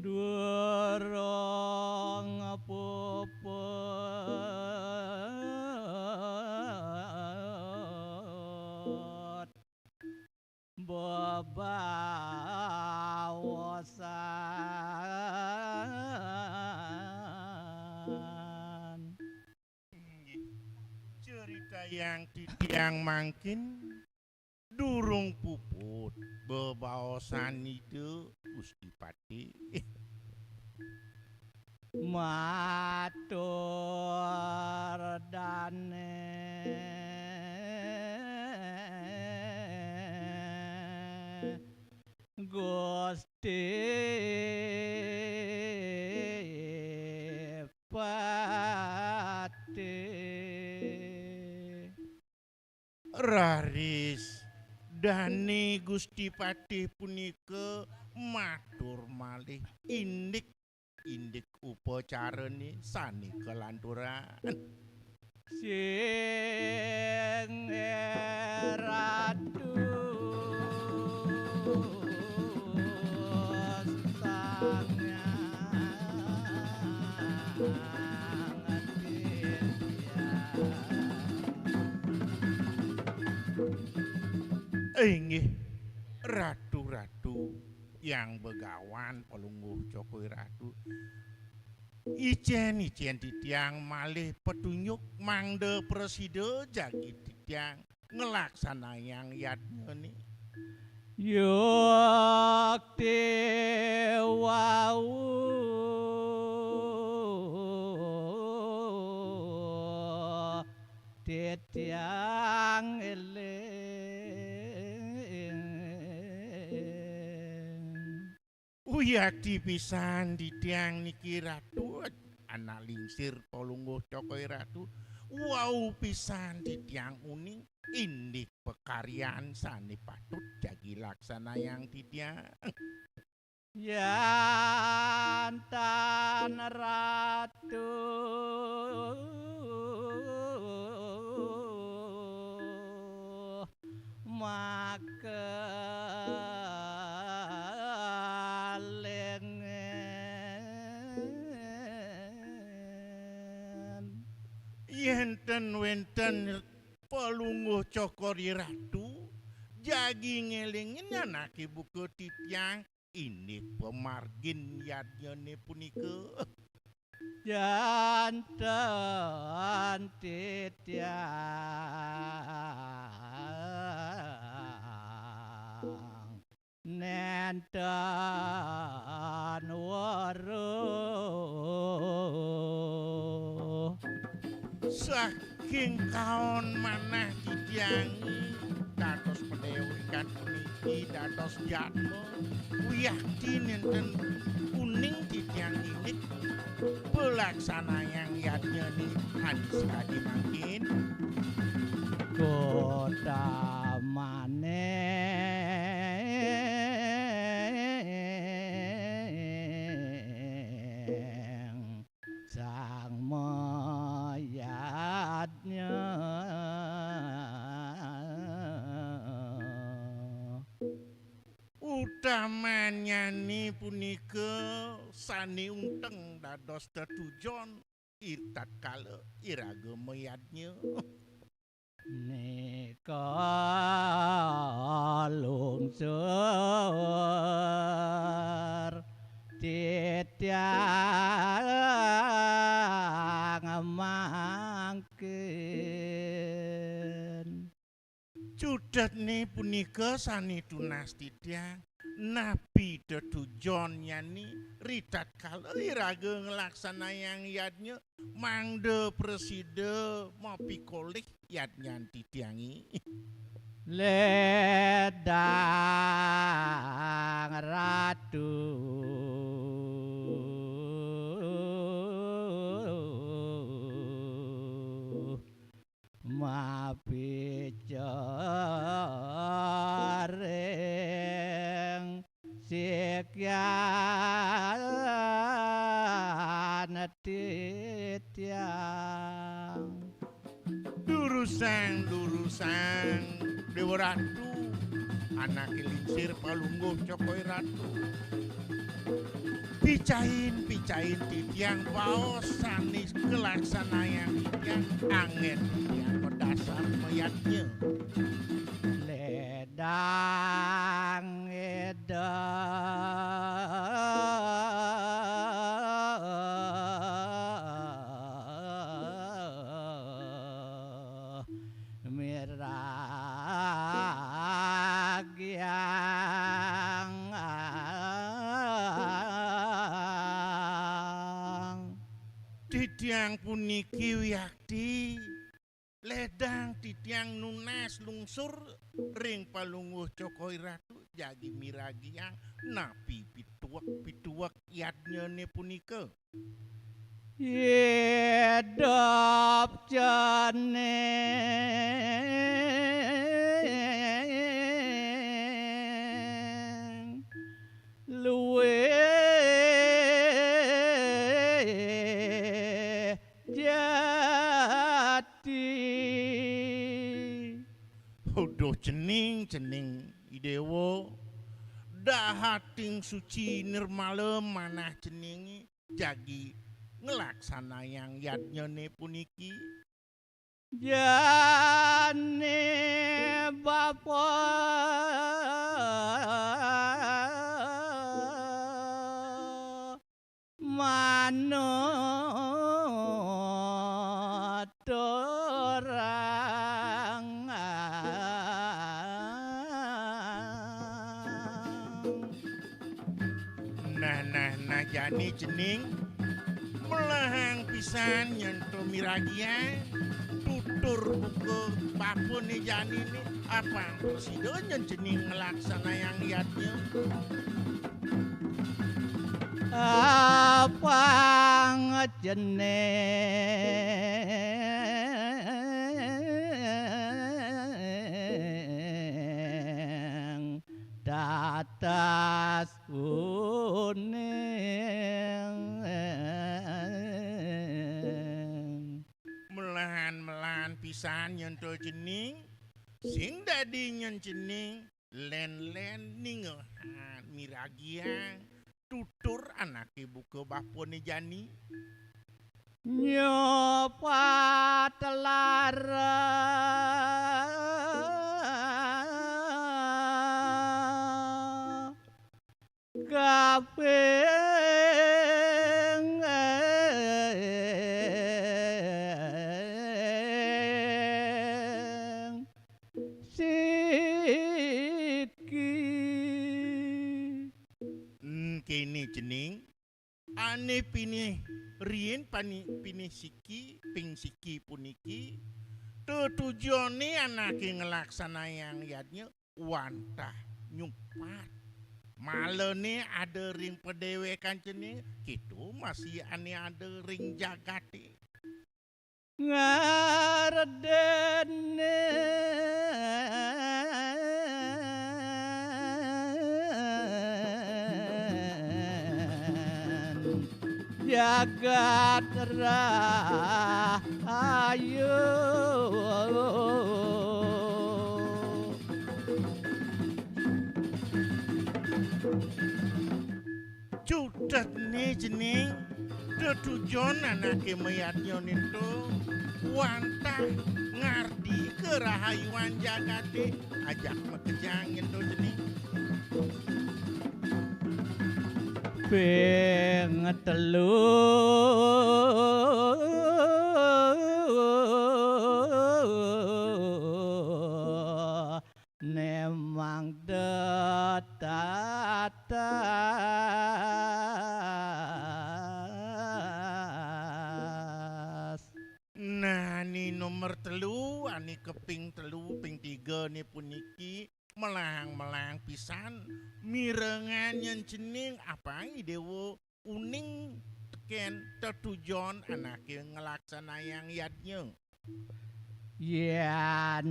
Durung puput bebaosan. Inggih, caritayang titiang mangkin durung puput bebaosan Ida Gusti Patih. Matur dane Gusti Raris dane Gusti Patih punika matur malih indik-indik upacarane sane kalanturan. Sing Ratu Sang Hyang Titiang. Inggih, Ratu-ratu, Hyang Begawan, Palungguh Cokor I Ratu. Icen-icen titiang malih petunjuk mangda prasida jagi titiang nglaksanayang yadnyane. Yukti wau titiang eling. Wiakti pisan titiang niki, Ratu, anak lingsir Palungguh Cokor I Ratu. Wau pisan titiang uning indik pakaryan sane patut jagi laksanayang titiang. Yan tan Ratu makelengen. Yen ten wenten Palungguh Cokor I Ratu, jagi ngelingin anake buka titiang indik pamargin yadnyane punika. Janten titiang nenten weruh. Saking kaon manah titiang dados pedewrikan puniki dados jadma wiakti nenten uning titiang indik pelaksanayang yadnyane anis kadi mangkin. Kota maning sang mayadnya. Utamanyane punika sane unteng dados tetujon, itatkala iraga mayadnya. Nika lungsur titiang mangkin. Cutetne punika sane tunas titiang napi tetujonnyane ritatkala iraga nglaksanayang yadnya mangda prasida mapikolih yadnyan titiange. Ledang Ratu mapicaring sikyan titiang. Durusang, durusang, Dewa Ratu, anake lingsir Palungguh Cokor I Ratu. Picain, picain titiang baos sane kalaksanayang titiang anggen titiang madasar mayadnya. Ledang Ida. Miragiang. Titiang puniki wiakti ledang titiang nunas lungsur ring Palungguh Cokor I Ratu jagi miragiang napi pituek-pituek yadnyane punika. Idep cening luwih jati. Uduh cening, cening Idewa, dahating suci nirmala manah ceninge jagi nglaksanayang yadnyane puniki. Jani bapa manuturang. Nah, nah, nah, jani cening melahang pisan nyen to miragiang tutur buka bapane janine, apang prasida nyen cening nglaksanayang yadnya. Apang cening tatas uning. Melahan-melahan pisan nyen to cening, sing dadi nyen cening len-len ningehan miragiang tutur anake buka bapane jani. Nyupat lara kaping siki. Hmm, kene cening, ane pinih riin pani-, pinih siki, ping siki puniki, tetujone anake nglaksanayang yadnya wantah nyupat. Malane ada ring padewekan cening, keto masih ane ada ring jagate. Ngaredene jagat rahayu. Cutetne cening tetujon anake mayadnya nento wantah ngardi kerahayuan jagate ajak makejang nento cening. Ping telu nemang detatas. Nah, ni nomor telu, ani keping telu, ping tiga ni puniki melahang-melahang pisan mirengan nyen cening apang Idewa uning teken tetujon anake nglaksanayang yadnya. Yaning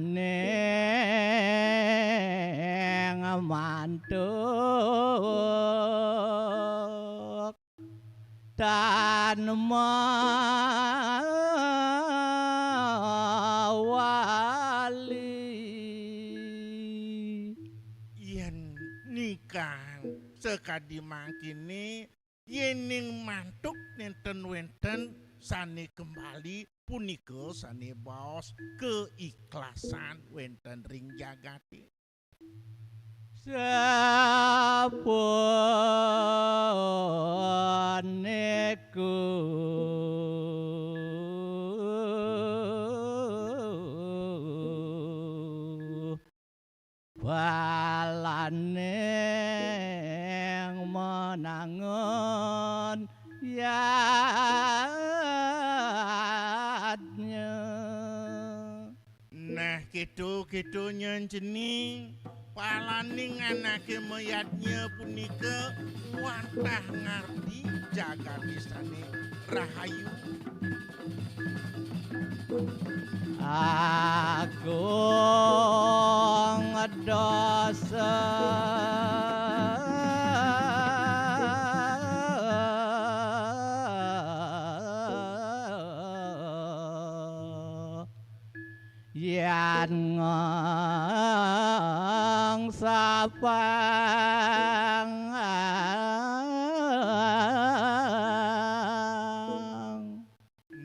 mantuk tan mawali. Yen nikah sakadi mangkene, yening mantuk nenten wenten sane kembali, punika sane baos kaikhlasan wenten ring jagate. Sapunika balaning menangun yadnya. Nah, keto-keto nyen cening Alaning anake mayadnya punika wantah ngardi jagate sane rahayu. Agung dosa. Yan ngong sapang.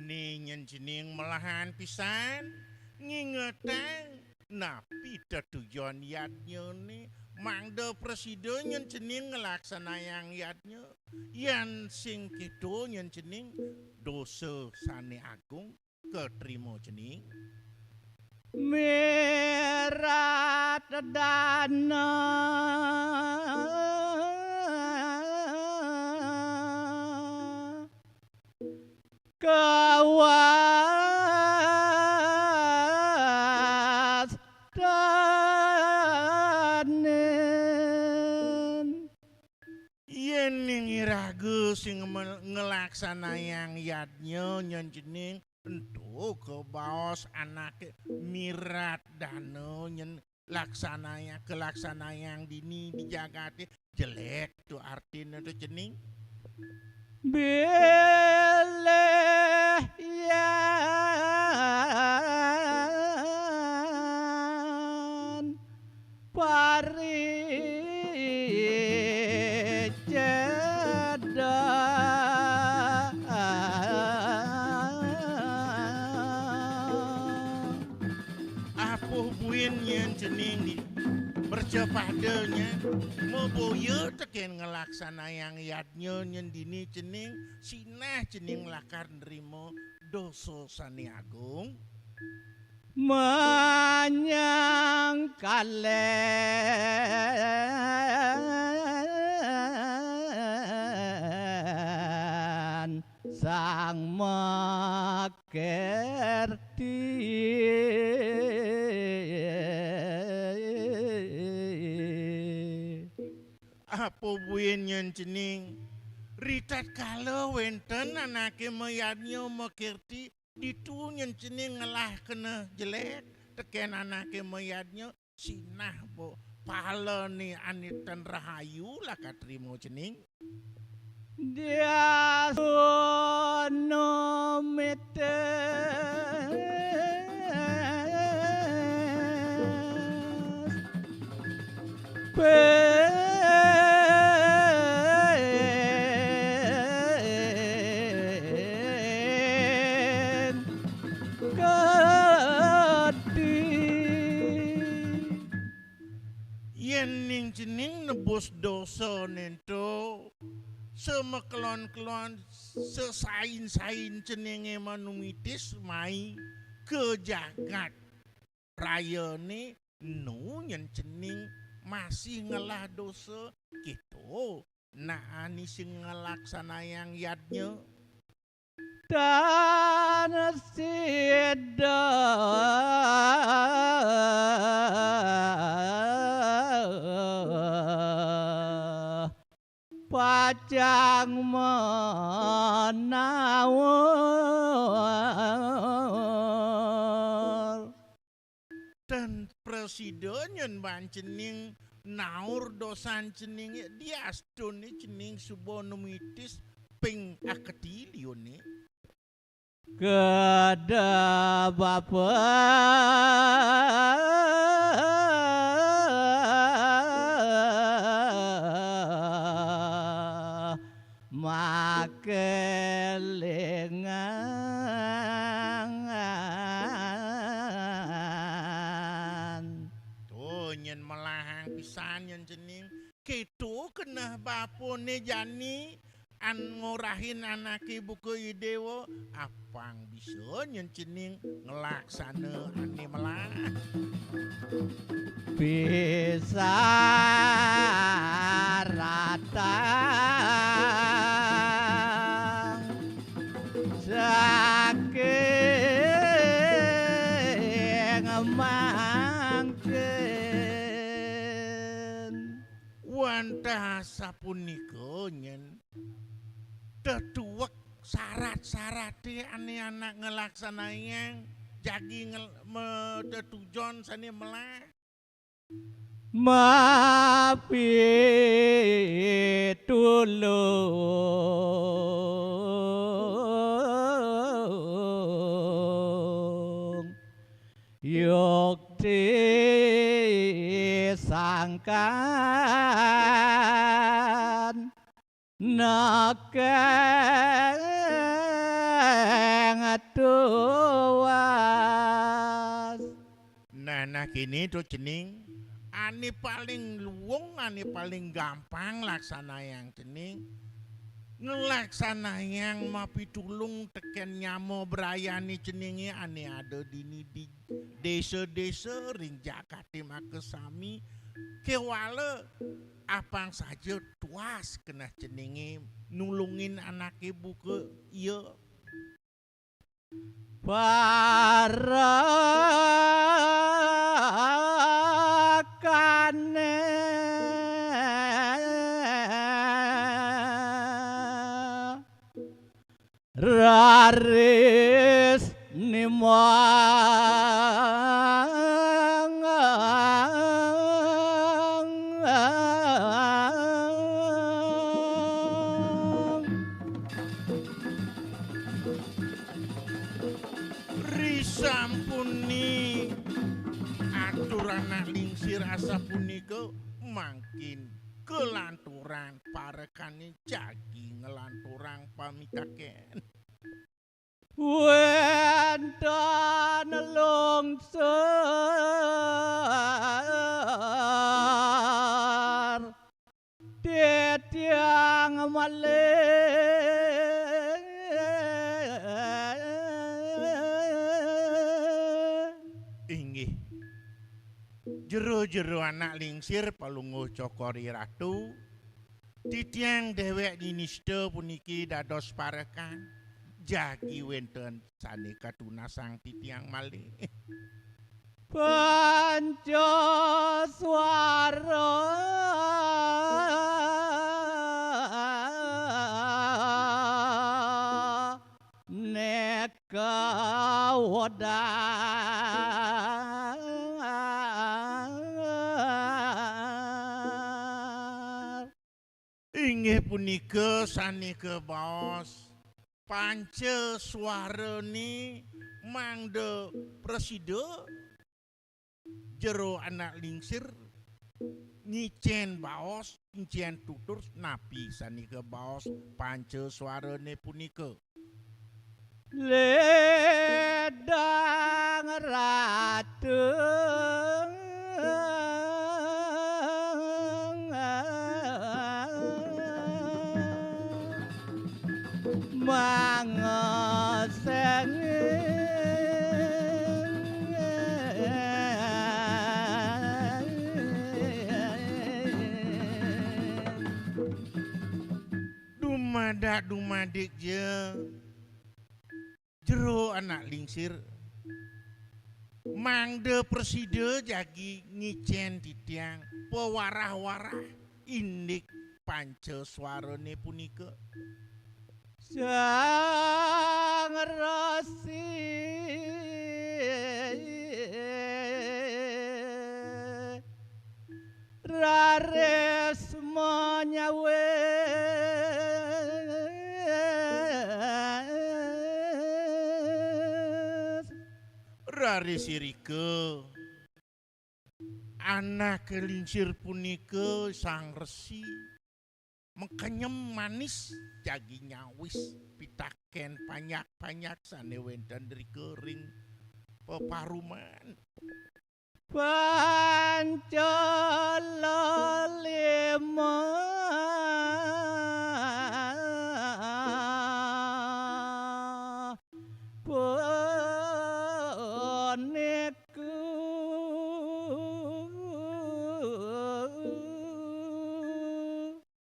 Ni nyen cening melahan pisan ngingetang napi tetujon yadnyane, mangda prasida nyen cening nglaksanayang yadnya. Yan sing keto nyen cening dosa sane agung katrima cening. Mirat dana kawas danen. Yening iraga sing mel-, nglaksanayang yadnya nyen cening ento kabaos anake mirat dana nyen laksanayang, kalaksanayang dini di jagate jelek tu artine tu cening. Bilih yan pariceda. Apuh buin nyen cening di mercapada nyen, maboya teken nglaksanayang yadnya nyen dini cening, sinah cening lakar nrima dosa sane agung. Manyang kalen Sang Makerti. Apa buin nyen cening? Ritatkala wenten anake mayadnya makerti, ditu nyen cening ngelah kena jelek teken anake mayadnya, sinah bo palane ane ten rahayu lakar trima cening. Diasono mitis. Pen kadi. Yen ning cening nebus dosa nento, semekelon-kelon, sesain-sain ceninge manumitis mai ke jagat rayane, nu nyen cening masih ngelah dosa, kito naani sing ngelaksanayang yadnya. Tan sida pacang menaur. Tan prasida nyen ban cening naur dosan ceninge, diastune cening suba numitis ping aketi liune. Kedebapa makelingangan. To nyen melahang pisan nyen cening. Keto keneh bapane jani an ngorahin anake buka Idewa, apang bisa nyen cening nglaksana ane melah. Pisaratang saking mangkin. Antah sapunika nyen tetuek syarat-syarate ane anak ngelaksanayang jagi ngel-, me-, tetujon sane melah. Mapitulung yukti sangkan nekeng tuas. Nah, nah, kene to cening, ane paling luwung, ane paling gampang laksanayang cening, ngelaksanayang mapitulung teken nyama brayane ceninge ane ada dini di desa-desa ring jagate makasami, kewala apang saja tuas keneh ceninge nulungin anake buka iya. Parekane raris nimang. Risampune atur anak lingsir asapunika, mangkin kalanturan parekane jagi nglanturang pamitaken. Wenten lungsur titiang malih. Inggih. Jero-jero anak lingsir Palungguh Cokor I Ratu, titiang dewek dinista puniki dados parekan, jagi wenten sane katunasang titiang malih. Panca swara neka wedar. Inggih punika sane kabaos panca swarane mangda prasida. Jero anak lingsir ngicen baos, ngicen tutur napi sane kabaos panca swarane punika. Ledang ratu mangeseng. Dumadak dumadik ja jero anak lingsir, mangda prasida jagi ngicen titiang pawarah-warah indik panca swarane punika. Sang Resi raris manyawis. Raris irika anak lingsir punika Sang Resi makenyem manis jagi nyawis pitaken panjak-panjak sane wenten rika ring peparuman. Panca lima puniku.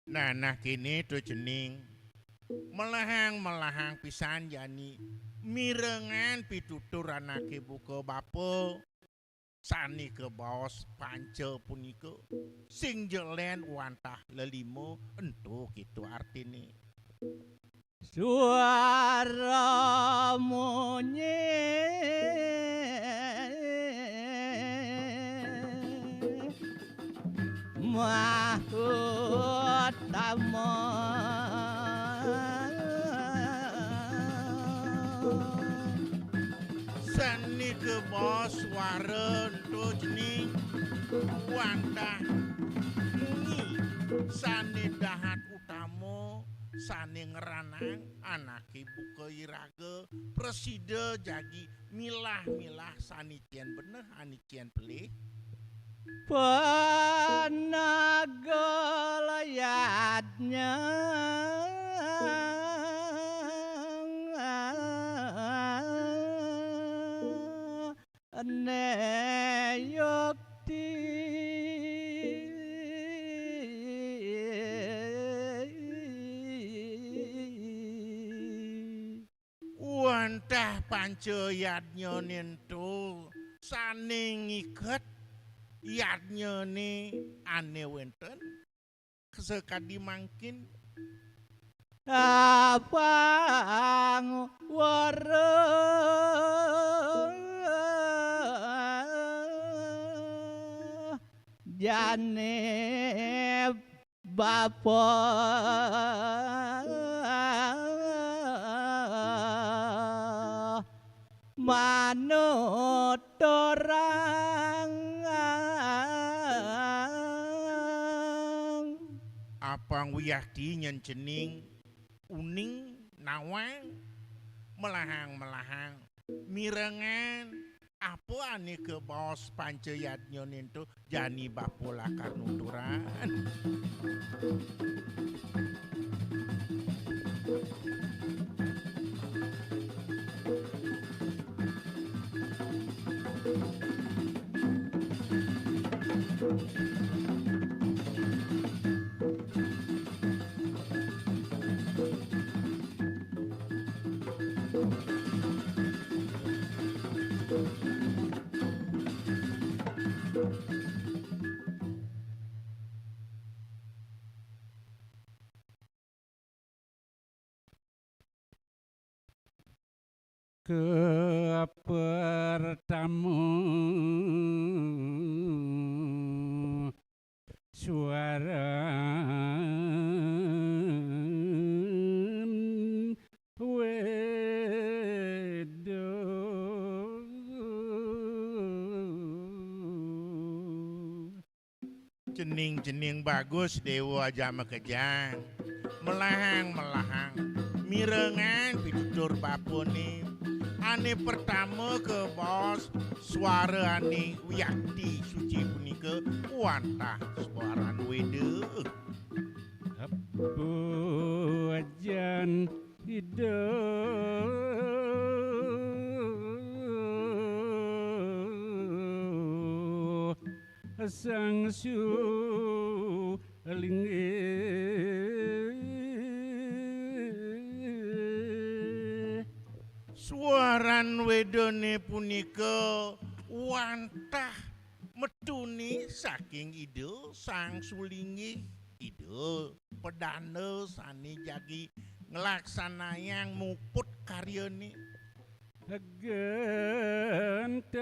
Nah, nah, kene to cening. Melahang-melahang pisan jani mirengan pitutur anake buka bapa. sané kabaos panca punika, sing ja lén wantah lelima, ento kéto artiné. Suara munyi mahutama. Sané kabaos suara ento cening wantah munyi sané dahat utama, sané ngranang anaké buka iraga, prasida jagi milah-milah sané cén beneh, ané cén pelih. Panagala yadnya né yukti. Wantah panca yadnyané ento sané ngiket yadnyané ané wénten sakadi mangkin. Apang wara jani bapa manuturang. Apang wiakti nyén cening uning nawang, melahang-melahang, mirengang apa ané kabaos panca yadnyané ento, jani bapa lakar nuturang. Kapertama, suaran weda. Cening-cening bagus Déwa Aja Makejang. Melahang-melahang. Mirengang pitutur bapané. Ané pertama kabaos suara ané wiakti suci punika wantah suaran weda. Pujan Ida Sang Sulinggih. Suaran wedané punika wantah metuné saking Ida Sang Sulinggih, Ida Pedanda sané jagi nglaksanayang muput karyané. Gentosané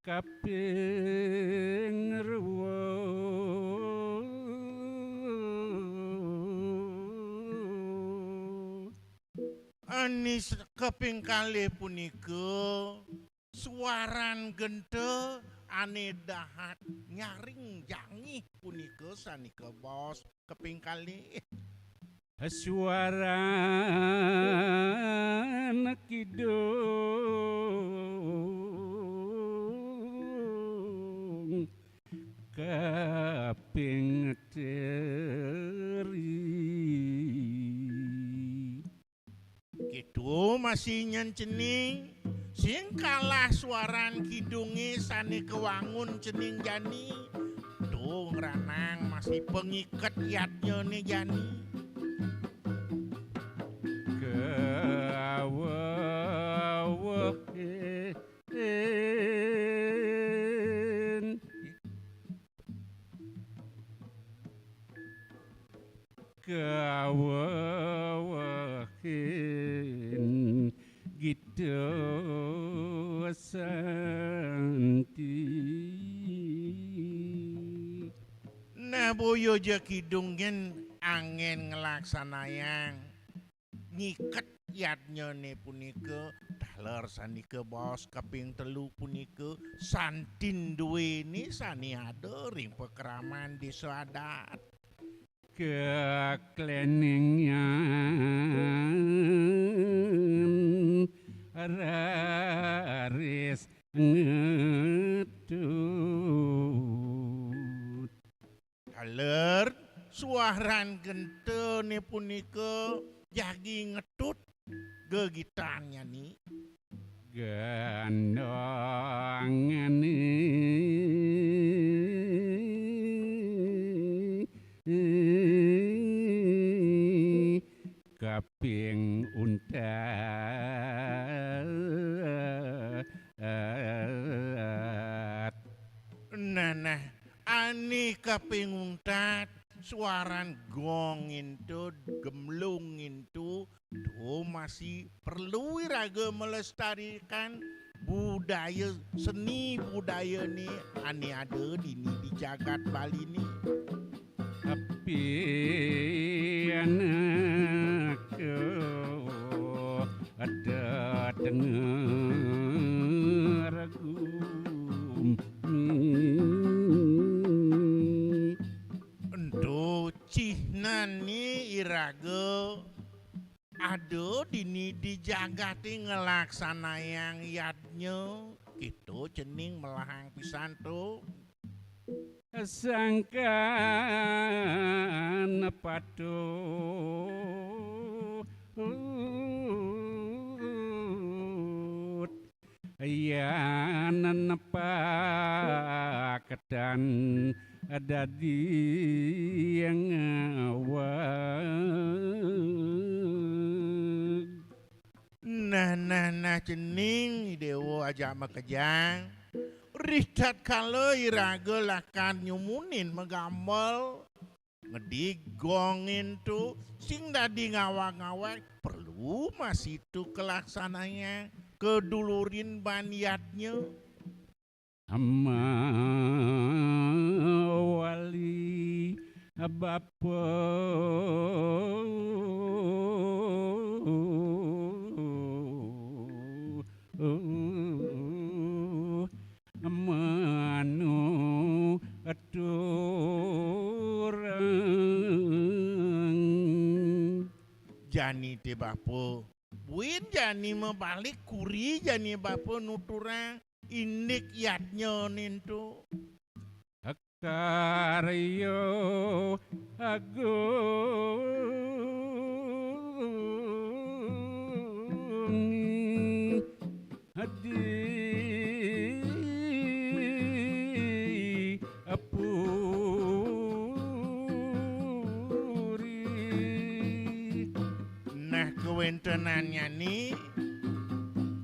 kaping ruwet. Anis kaping kalih punika suaran genta ané dahat nyaring jangih punika sané kabaos kaping kalih. Suaran kidung kaping teri. Kéto masih nyén cening, sing kalah suaran kidungé sané kawangun cening jani. Tuh ngranang masih pangiket yadnyané jani. santi. Nah, boya ja kidung yén anggén nglaksanayang ngiket yadnyané punika, taler sanika baos kaping telu punika santin duéné sané ada ring pakraman désa adat. Kekleningan raris ngetut. Taler, suaran gentané punika jagi ngetut gegitannyani. Gandongané kaping untat. Nah, nah, ané kaping untat, suaran gong éntu, gemlung éntu, tuh masih perlu iraga melestarikan budaya, seni budayané ané ada dini di jagat Baliné. Api anak ada tengah ragu. Ento cihnané iraga ada dini di jagaté nglaksanayang yadnya, kéto cening melahang pisan to. Sangkan patuh yan nepaketan dadi ngawag. Nah, nah, nah, cening Déwa ajak makejang. Ritatkala iraga lakar nyumunin magambel, ngedig gong éntu sing dadi ngawag-ngawag, perlu masitu kalaksanayang kadulurin ban yadnya. Amawali bapa manu aturang. Jani té bapa, buin jani mabalik kuri jani bapa nuturang indik yadnya néntu. Karya agung di puri. Nah, kawéntenannyané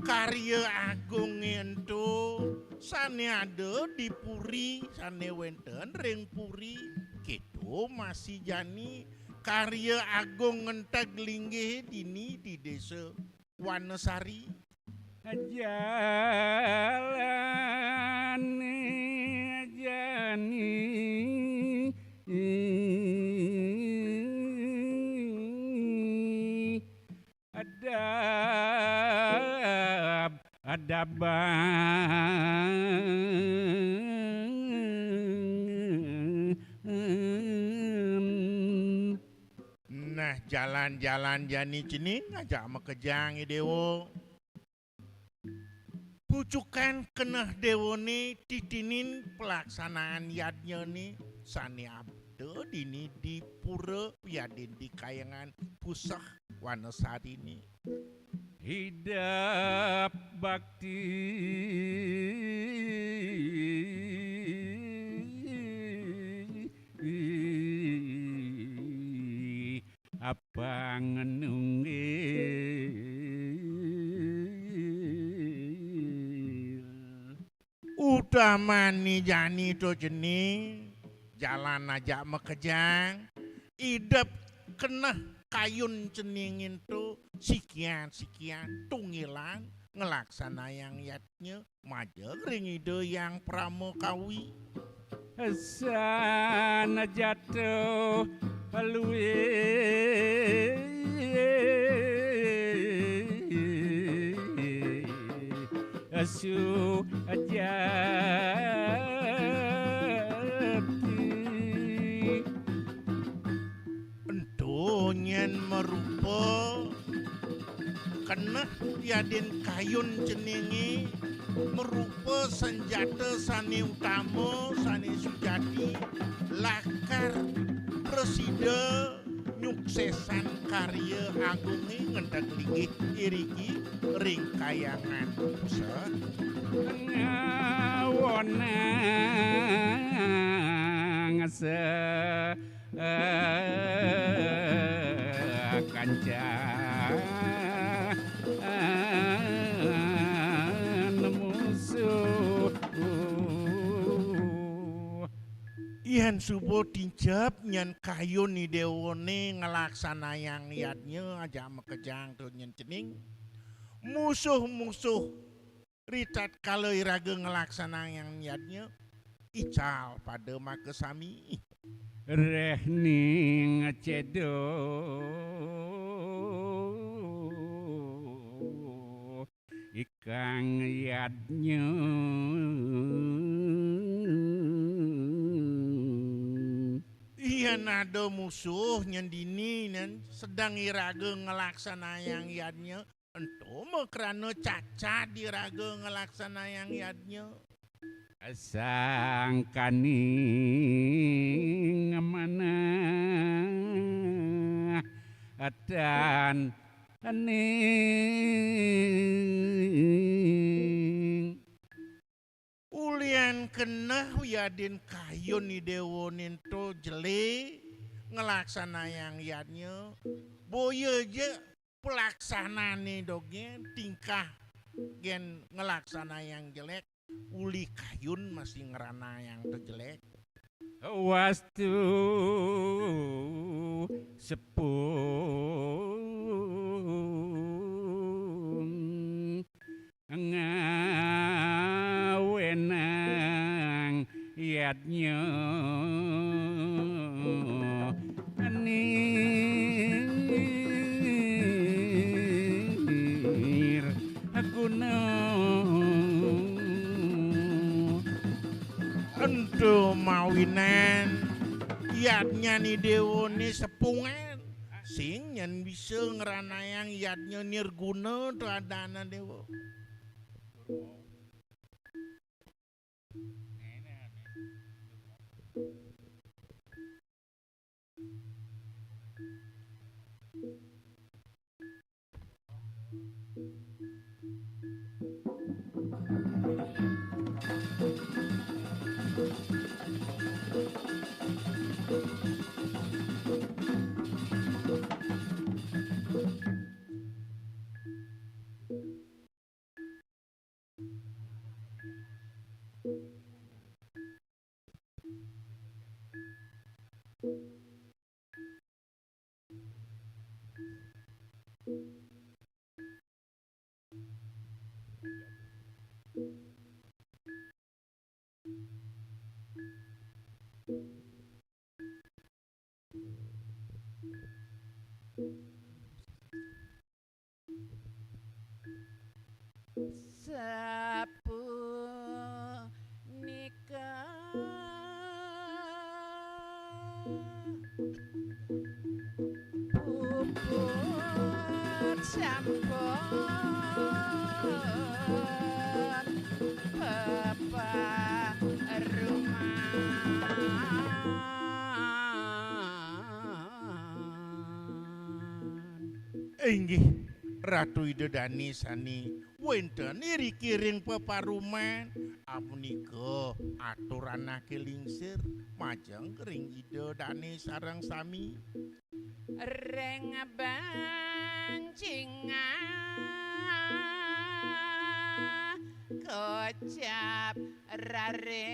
karya agung éntu sané ada di puri, sané wénten ring puri, kéto masih jani karya agung ngenteg linggih dini di Désa Wanasari. Jalané jani adab adaban. Nah, jalan-jalan jani cening ajak makejang, Déwa. Pucukan keneh Déwané titinin pelaksanaan yadnyané sané ada dini di pura wiadin di Kahyangan Puseh Wanasariné. Idep bakti apang nunggil. Utamané jani to cening, jalan ajak makejang, idep keneh kayun ceningin to sikian-sikian tunggilan nglaksanayang yadnya majeng ring Ida Hyang Pramakawi. Sanjata luwih sujati. Ento nyén marupa keneh yadin kayun ceningé, marupa sanjata sané utama, sané sujati, lakar prasida nyuksésang karya agungé ngenteg linggih iriki ring Kahyangan Pusat. Ngawanang se- kancan musuh. Yén suba tincep nyén kayun idéwané nglaksanayang yadnya ajak makejang tur nyén cening, musuh-musuh ritatkala iraga nglaksanayang yadnya, ical pada makasami. Rehning céda ikang yadnya. Yén ada musuh nyén dini nén sedeng iraga nglaksanayang yadnya, ento makrana cacad iraga nglaksanayang yadnya. Sangkaning manah tan ning. Ulian keneh wiadin kayun idéwané ento jelé nglaksanayang yadnya, boya ja pelaksanané dogén, tingkah gén nglaksanayang jelék, uli kayun masih ngranayang to jelék. Wastu sepung ngawenang yadnya nir guna. Ento mawinan yadnyané déwané sepungan, sing nyén bisa ngranayang yadnya nirguna to adanan déwa. Sapunika puput sampun peparuman. Inggih, Ratu Ida Dane sane wenten iriki ring peparuman, apunika atur anake lingsir majeng ring Ida Dane sareng sami. Ring bancingan kocap raris.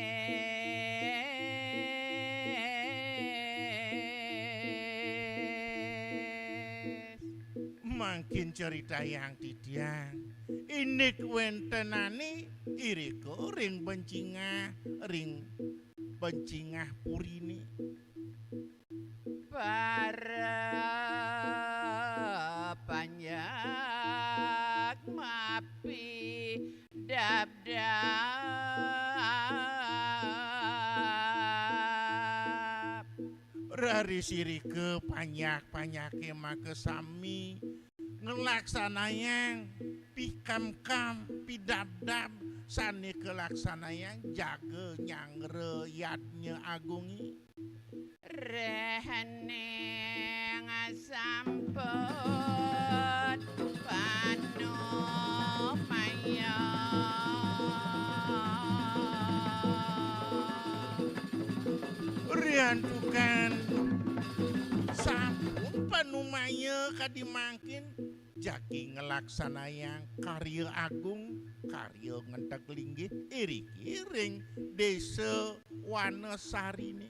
Mangke Kin caritayang titiang, indik wénténané irika ring bencingah, ring bencingah puriné. Para panjak mapidabdab. Raris irika panjak-panjaké makasami nglaksanayang pikamkam pidabdab sané kalaksanayang jaga nyanggra yadnya agungé. Rehening sampun panumaya. Riantukan sampun panumaya kadi mangkin, jagi nglaksanayang karya agung, karya ngenteg linggih iriki ring Désa Wanasariné.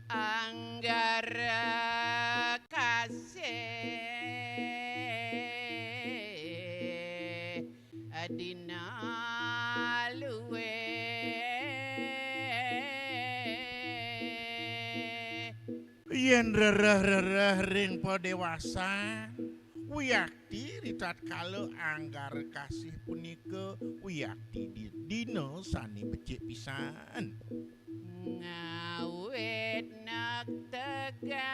Anggara kasih dina luwih. Yén rereh-rereh ring padéwasan, wiakti ritatkala anggara kasih punika wiakti di dina sané becik pisan. Ngawit nektegang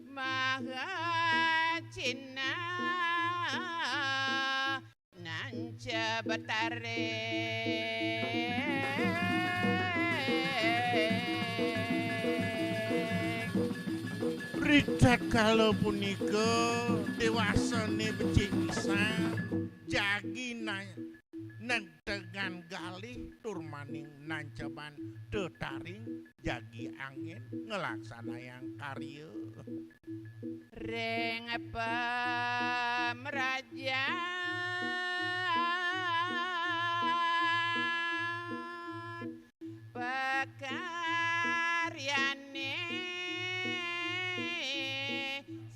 maha cina nanca betaring. Ritatkala punika déwasané becik pisan, jagi na-, negtegan galih tur maning nancaban tetaring jagi anggén nglaksanayang karya. Ring pamrajan pakaryané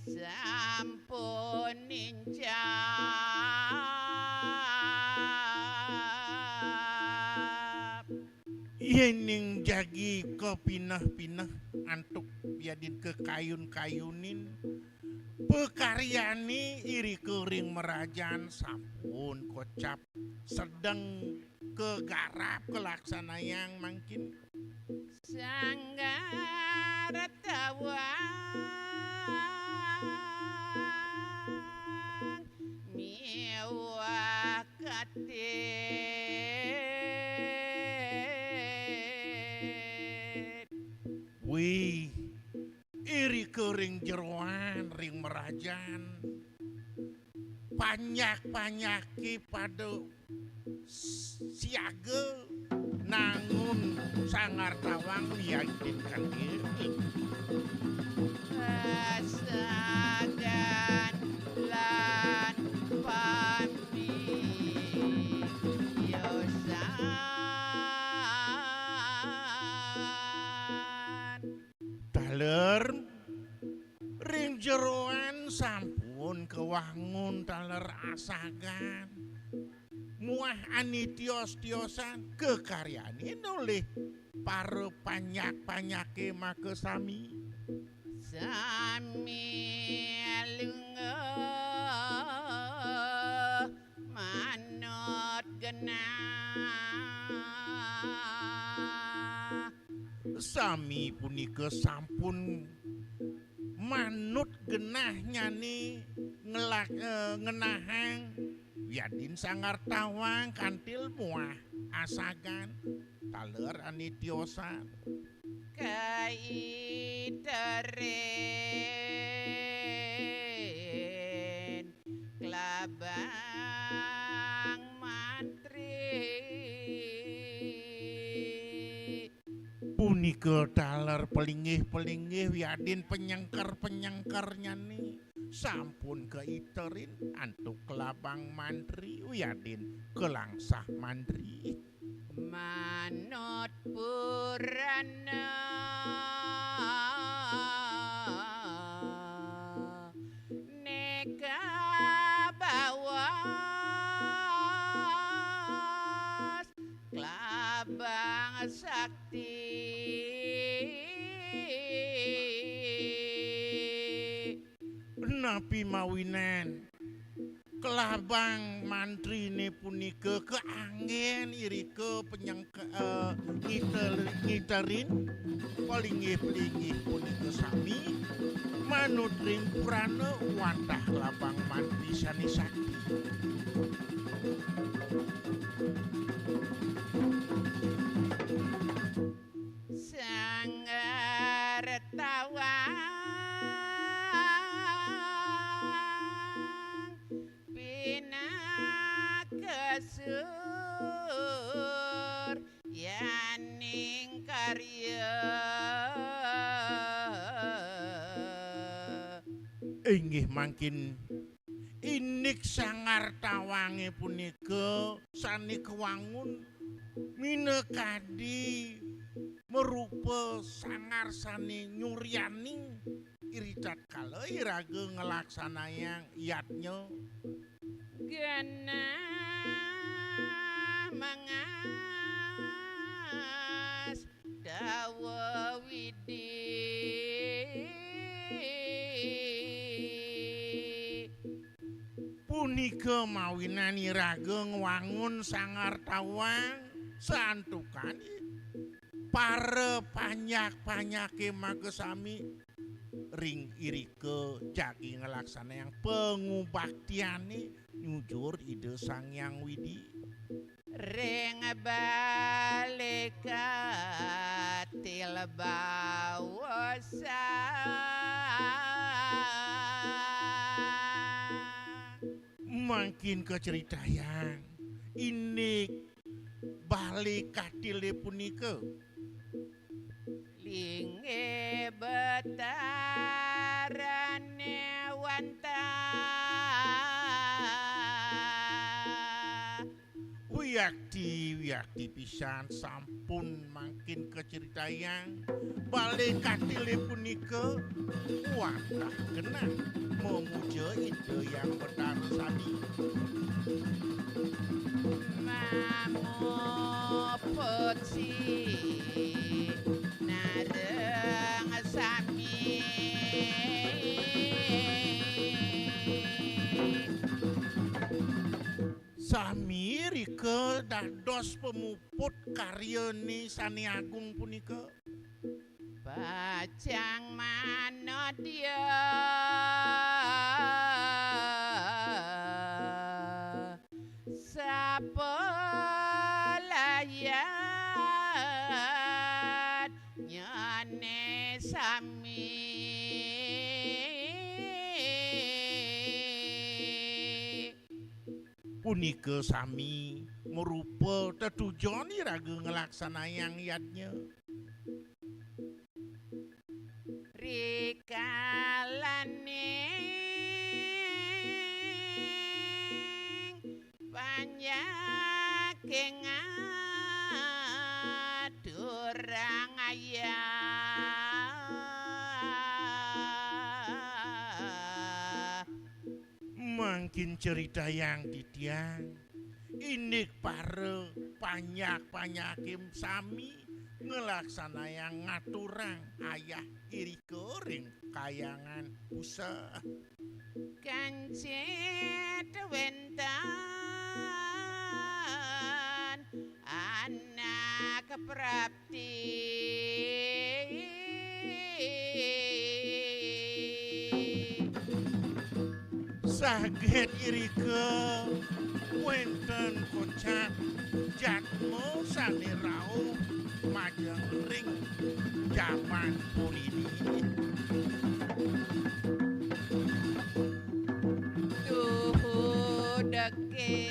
sampun nincap. Yéning jagi kapineh-pineh antuk wiadin kakayun-kayunin, pakaryané irika ring mrajan sampun kocap sedeng kagarap kalaksanayang mangkin. Sanggar tawang miwah katit. Wih, irika ring jeroan, ring mrajan, panjak-panjaké pada s-, siaga nangun sanggar tawang wiadin kanggé. Pasagan lan pamiyosan. Taler ring jeroan sampun kawangun taler asagan muah ané tios-tiosan kakaryanin olih para panjak-panjaké makasami. Sami lungguh manut genah. Sami punika sampun manut genahnyané ngelak-, eh, ngenahang wiadin sanggar tawang kantil muah asagan taler ané tiosan. Kaiterin klabang mantri. Punika taler palinggih-palinggih wiadin penyengker-penyengkernyané sampun kaiterin antuk klabang mantri wiadin kalangsah mantri. Manut purana neka bawas klabang sakti. Napi mawinan klabang mantrine punika kaanggén irika penyengka-, eh, ngiter-, ngiterin palinggih-palinggih punika sami manut ring purana wantah klabang mantri sané sakti. Sanggar tawang pinaka suryaning karya. Inggih mangkin indik sanggar tawangé punika sané kawangun minakadi marupa sanggar sané nyuryaning iritatkala iraga nglaksanayang yadnya. Genah mangas dawa Widi. Punika mawinan iraga ngwangun sanggar tawang santukan para panjak-panjaké makasami ring irika jagi nglaksanayang pangubaktiané nyujur Ida Sang Hyang Widi. Ring bale katil bawasan. Mangkin kacritayang indik bale katilé punika. Linggih Betarané wantah. Wiakti, wiakti pisan sampun mangkin kacritayang. Bale katilé punika wantah genah mamuja Ida Hyang Betara sami. Mamuput si nareng sami. Sami rika dados pamuput karyané sané agung punika. Pacang manodya sapalayan nyané sami. Punika sami marupa tetujon iraga nglaksanayang yadnya. Rikalaning panjaké ngaturang ayah. Mangkin critayang titiang, indik para panjak-panjaké sami nglaksanayang ngaturang ayah irika ring Kahyangan Pusa. Kancit wénten anak prapti. Saget irika wénten kocap jadma sané rauh majeng ring jaman puniki. Tuhu dekil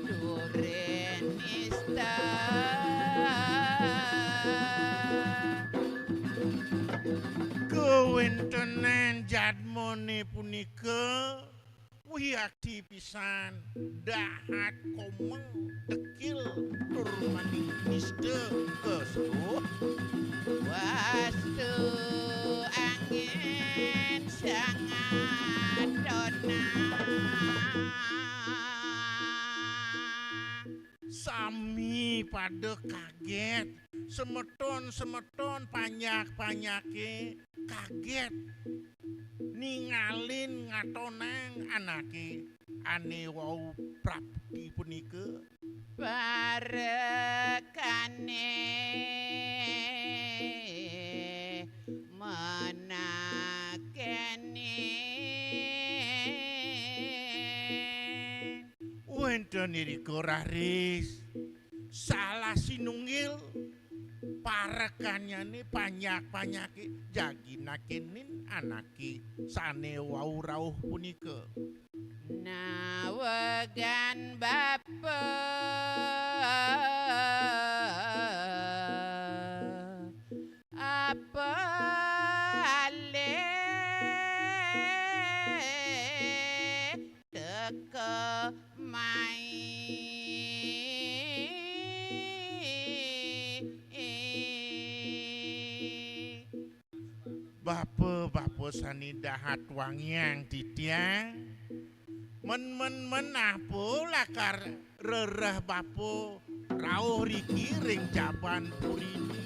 durin nista. Kawéntenan jadmané punika Wiakti pisan, dahat komeng, dekil, tur maning nista, kesuh. Wastu angin sangat dona. Sami pada kaget. Semeton-semeton panjak-panjake kaget ningalin ngatonang anake ane wau prapti punika. Parekane menakene. Wenten irika raris salah sinunggil parekannyane panjak-panjake jagi nakenin anake sane wau rauh punika. Nawegan bapa apa alih teka mai. Bapa-bapa sane dahat wangiang titiang, men-men-men apa lakar rereh bapa rauh riki ring jaban purine.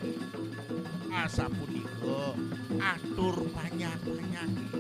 Asapunika atur panjak-panjake.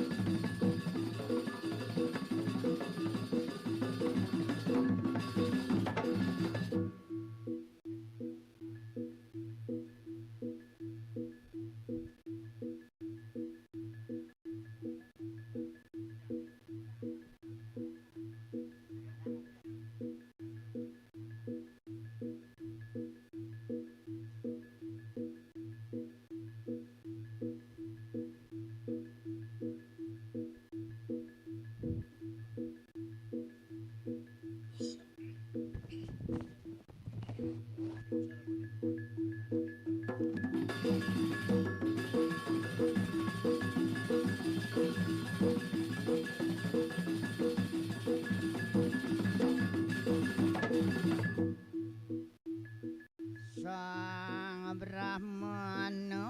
Sang Brahmana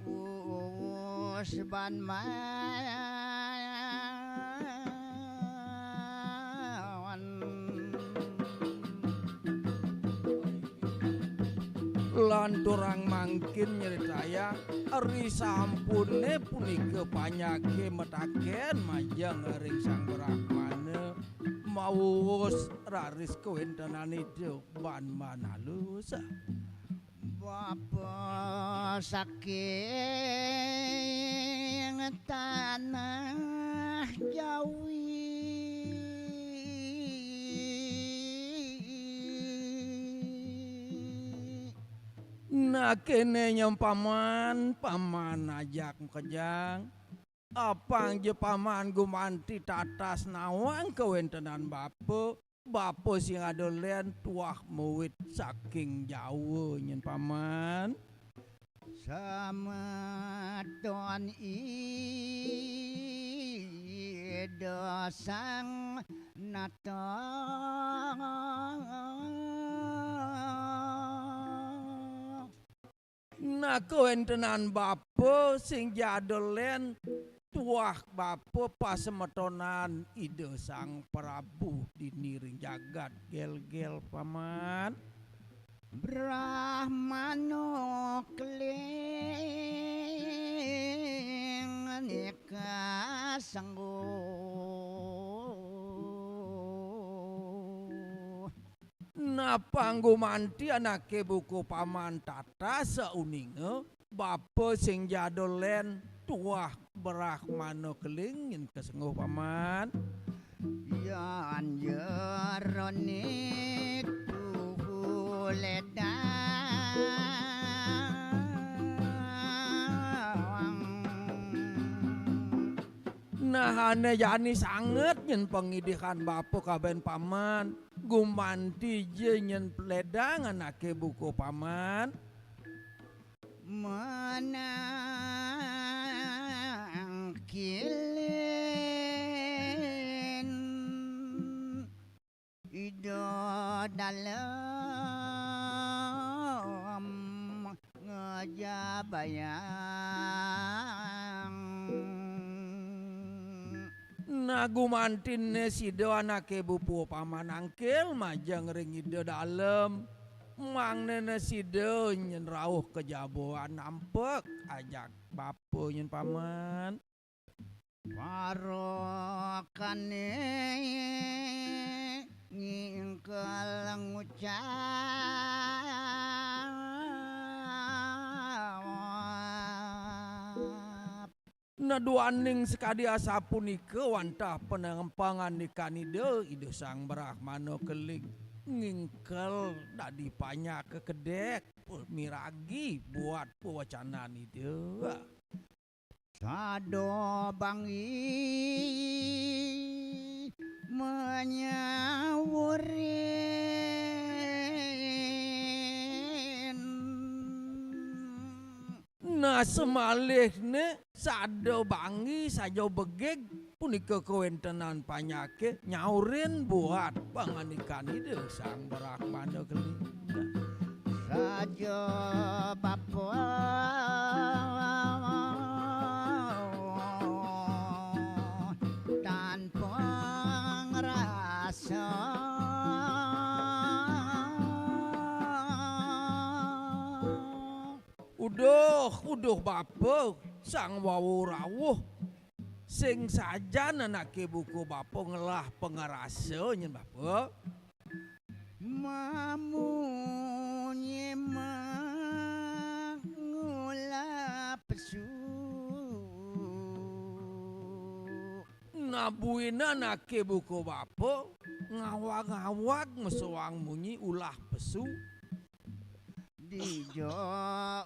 uus ban mayan. Lanturang mangkin nyritayang, risampune punika panyake mataken majeng ring Sang Brahmana, mawus raris kawentenan Ida ban manalus. Bapa saking tanah Jawi. Nah, kene nyem paman, paman ajak makejang. Apang ja paman gumanti tatas nawang kawentenan bapa, bapa sing ada len tuah mawit saking Jawa nyen paman. Sameton Ida Sang Nata. Nah, kawentenan bapa sing jada len tuah bapa pasemetonan Ida Sang Prabu dini ring jagat Gelgel, paman. Brahmana Keling nika sengguh. Napang gumanti anake buka paman tatas sauninga, bapa sing jada len tuah Brahmana Keling nyen kasengguh paman. Yan jerone tuhu ledang. Nah, ane jani sanget nyen pangidihan bapa kaben paman. Gumanti ja nyen ledang anake buka paman. Menang kilir. dalem ngejabayang. Nah, gumantinne sida anake bupu paman angkil majeng ring Ida Dalem. Mangdane sida nyen rauh kejaba nampek ajak bapa nyen paman. Parokane ngingkel ngucap. Nah, duaning sakadi asapunika wantah panampangandikan Ida, Ida Sang Brahmana Keling ngingkel dadi panjaka kedek, miragi buat pawacanan Ida. Sada bangi manyaurin. Nah, samalihne sada bangi saja begig punika kawentenan panyake nyaurin buat pangandikan Ida Sang Brahmana Keling. Raja bapa tanpa ngrasa. Uduh, uduh bapa, sang wau rawuh. Sing sajan anake buka bapa ngelah pangrasa nyen bapa. Mamunyi mangulah pesu. Nah, buina anake buka bapa ngawag-ngawag masoang munyi ulah pesu. Dija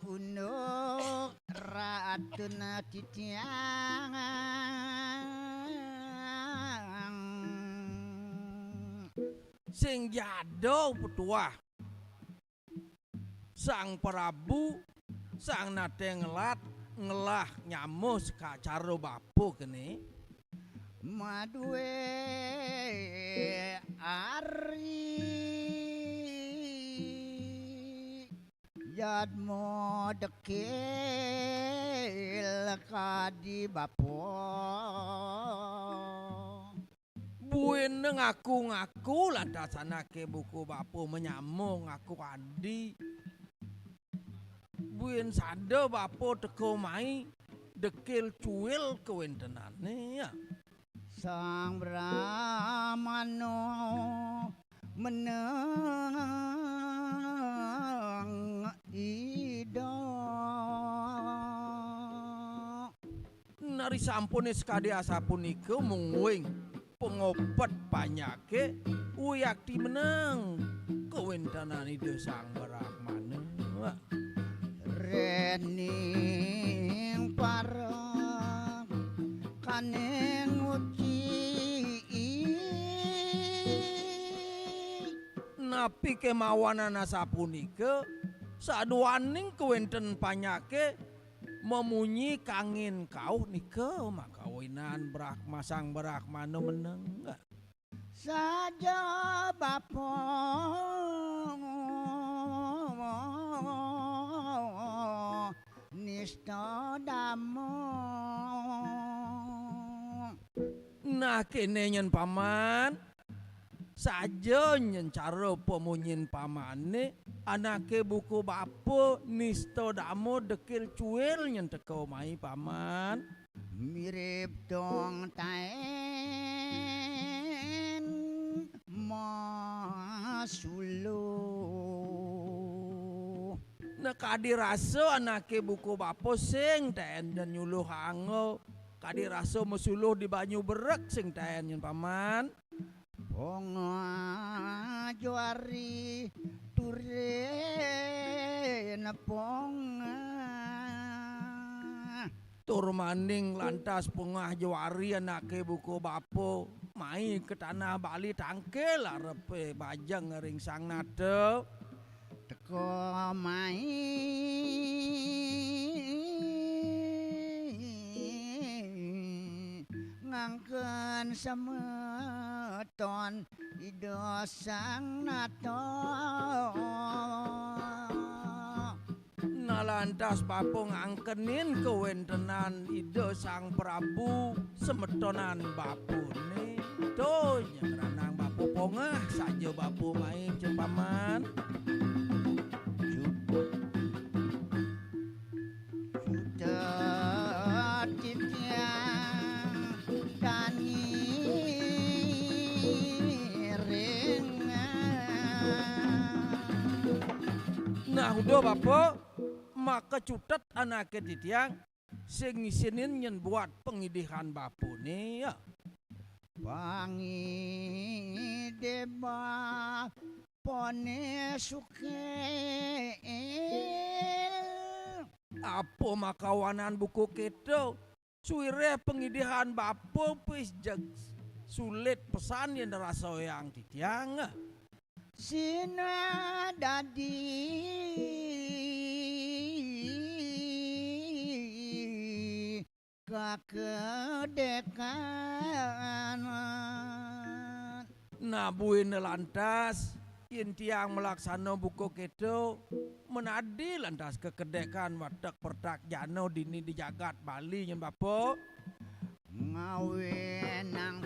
unduk ratune titiang. Sing jada petuah Sang Prabu, sang nate ngelat, ngelah nyama sekacara bapa kene. Madue ari jadma dekil kadi bapa. Buin ngaku-ngaku lantas anake buka bapa manyama ngaku adi. Buin sada bapa teka mai dekil cuil kawentenane, ya. Sang Brahmana meneng Ida. Nari sampune sakadi asapunika mungguing pangopet panyake wiakti meneng kawentenan Ida Sang Brahmana. Rening para kaning uci. Napi kemawanan asapunika, saduaning kawenten panyake mamunyi kangin kauh nika makawinan Brahma Sang Brahmana meneng. Saja bapa nista dama. Nah, kene nyen paman, saja nyen cara pamunyin pamane, anake buka bapa nista dama dekil cuil nyen teka mai paman. Mirip dong taen masuluh. Nah, kadi rasa anake buka bapa sing taen dan nyuluh angga. Kadi rasa masuluh di banyu berek sing taen nyen paman. Pongah juari turin pongah. Tur maning lantas pongah juari anake buka bapa mai ka tanah Bali tangkil arepe bajeng ring Sang Nata. Teka mai ngangken semet semeton Ida Sang Nata. Nah, lantas bapa ngangkenin kawéntenan Ida Sang Prabu semetonan bapané. To, nyengranang bapa pongah saja bapa mai cén paman. Suda titiang tan ngiring. Nah, udah bapa, maka cutet anaké titiang sing ngisinin nyén buat pangidihan bapané, ya. Pangidih bapané sukil. Apa makawanan buka kéto? Suwiréh pangidihan bapa pis jeg sulit pesan yén rasayang titiang. Sinah dadi kakedékan. Nah, buina lantas, yén tiang malaksana buka kéto, menadi lantas kakedékan watek pertak jana dini di jagat Bali nyén bapa. Ngawinang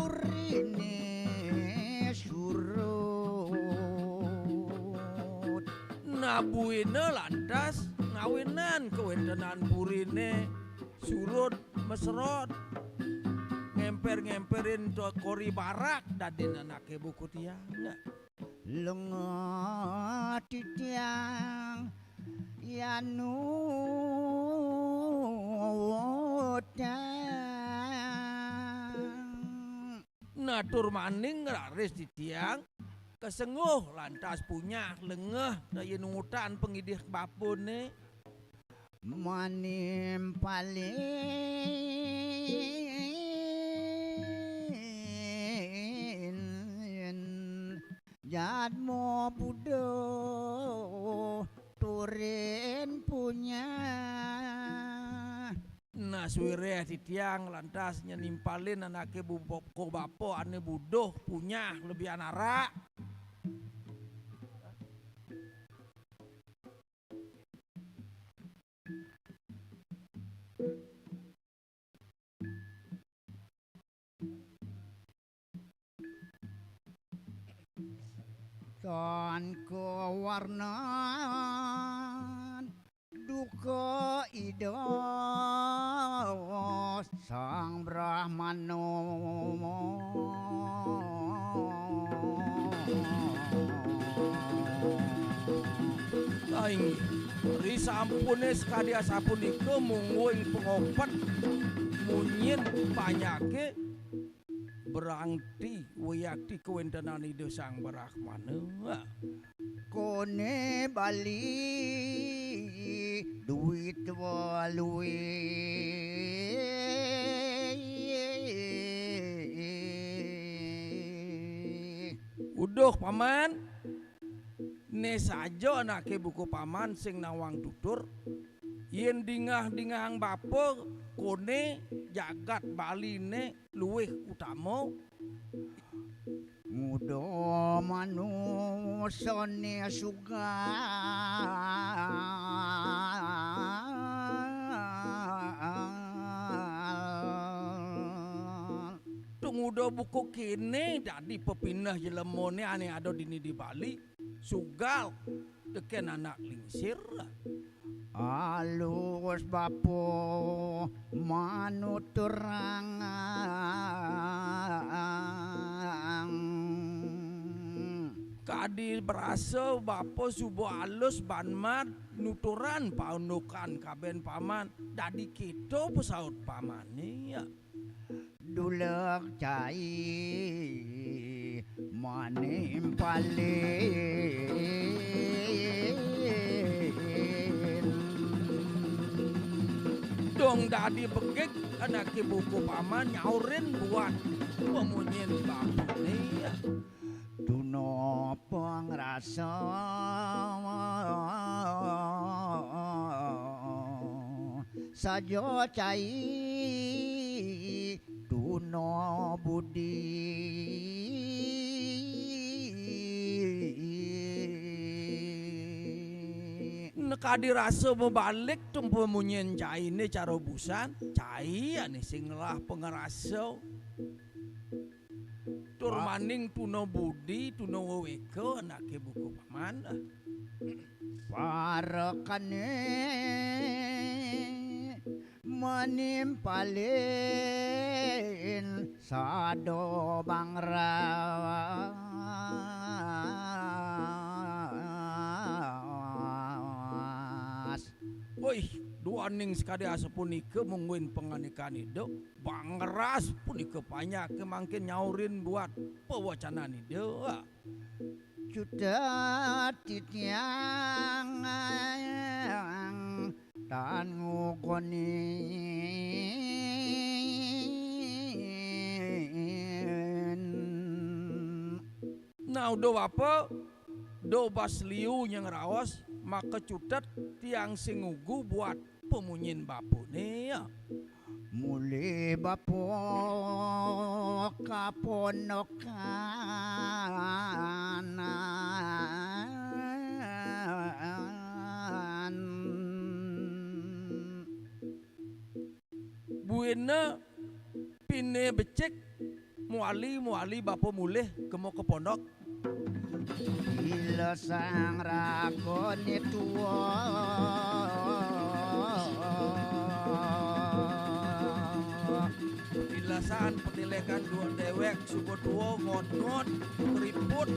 puriné surut. Nah, buina lantas ngawinang kawéntenan puriné surut mesrot. Ngémpér-ngémpérin to kori barak dadin anaké buka tiang. Lengah titiang yan utang. Nah, tur maning raris titiang kasengguh lantas punyah lengeh daya nuutan pangidih bapané. Manimpalin jadma buduh turin punyah. Nah, suwiréh titiang lantas nyén nimpalin anaké buka bapa ané buduh punyah lebihan arak. Tan kawarnan duka Ida Sang Brahmana. Kainggih, risampuné sakadi asapunika mungguing pangopet munyin panjaké, berarti wiakti kawéntenan Ida Sang Brahmana. Koné Bali duwitwa luih. Uduh, Paman. Né saja anaké buka Paman sing nawang tutur, yén dingeh-dingehang bapa koné jagat Baliné luih utama. Nguda manusané sugal. Tumuda buka kéné dadi pepineh jelemané ané ada dini di Bali. Sugal tekén anak lingsir. Alus bapa manuturang. Kadi brasa bapa suba alus ban mat nuturan paundukan kabén Paman. Dadi kéto pasaut Pamané, ya. Duleg cai manimpalin. Dong dadi begig anaké buka Paman nyaurin buat pamunyin bapané. Tuna pangrasa saja cai tu Tuna budi. Nekadi rasa mabalik tempa munyin cainé cara busan, cai ané sing ngelah pangrasa. Tur maning tuna budi, tuna weweka anaké buka paman. Parekané manimpalin sada bangras. Wih, duaning sakadi asapunika mungguing pangandikan Ida, bangras punika panjaké mangkin nyaurin buat pawacanan Ida. Cutet titiang tan ngugonin. Nah, udah bapa, dobas liu nyang raos, maka cutet tiang sing ngugu buat pamunyin bapané, ya. Mulih bapa kaponokan. Buina pinih becik, muali, muali bapa mulih kema ka pondok. Bila sang ragané tua. Bila sang panilekan dua déwék suba tua, ngot-ngot, keriput,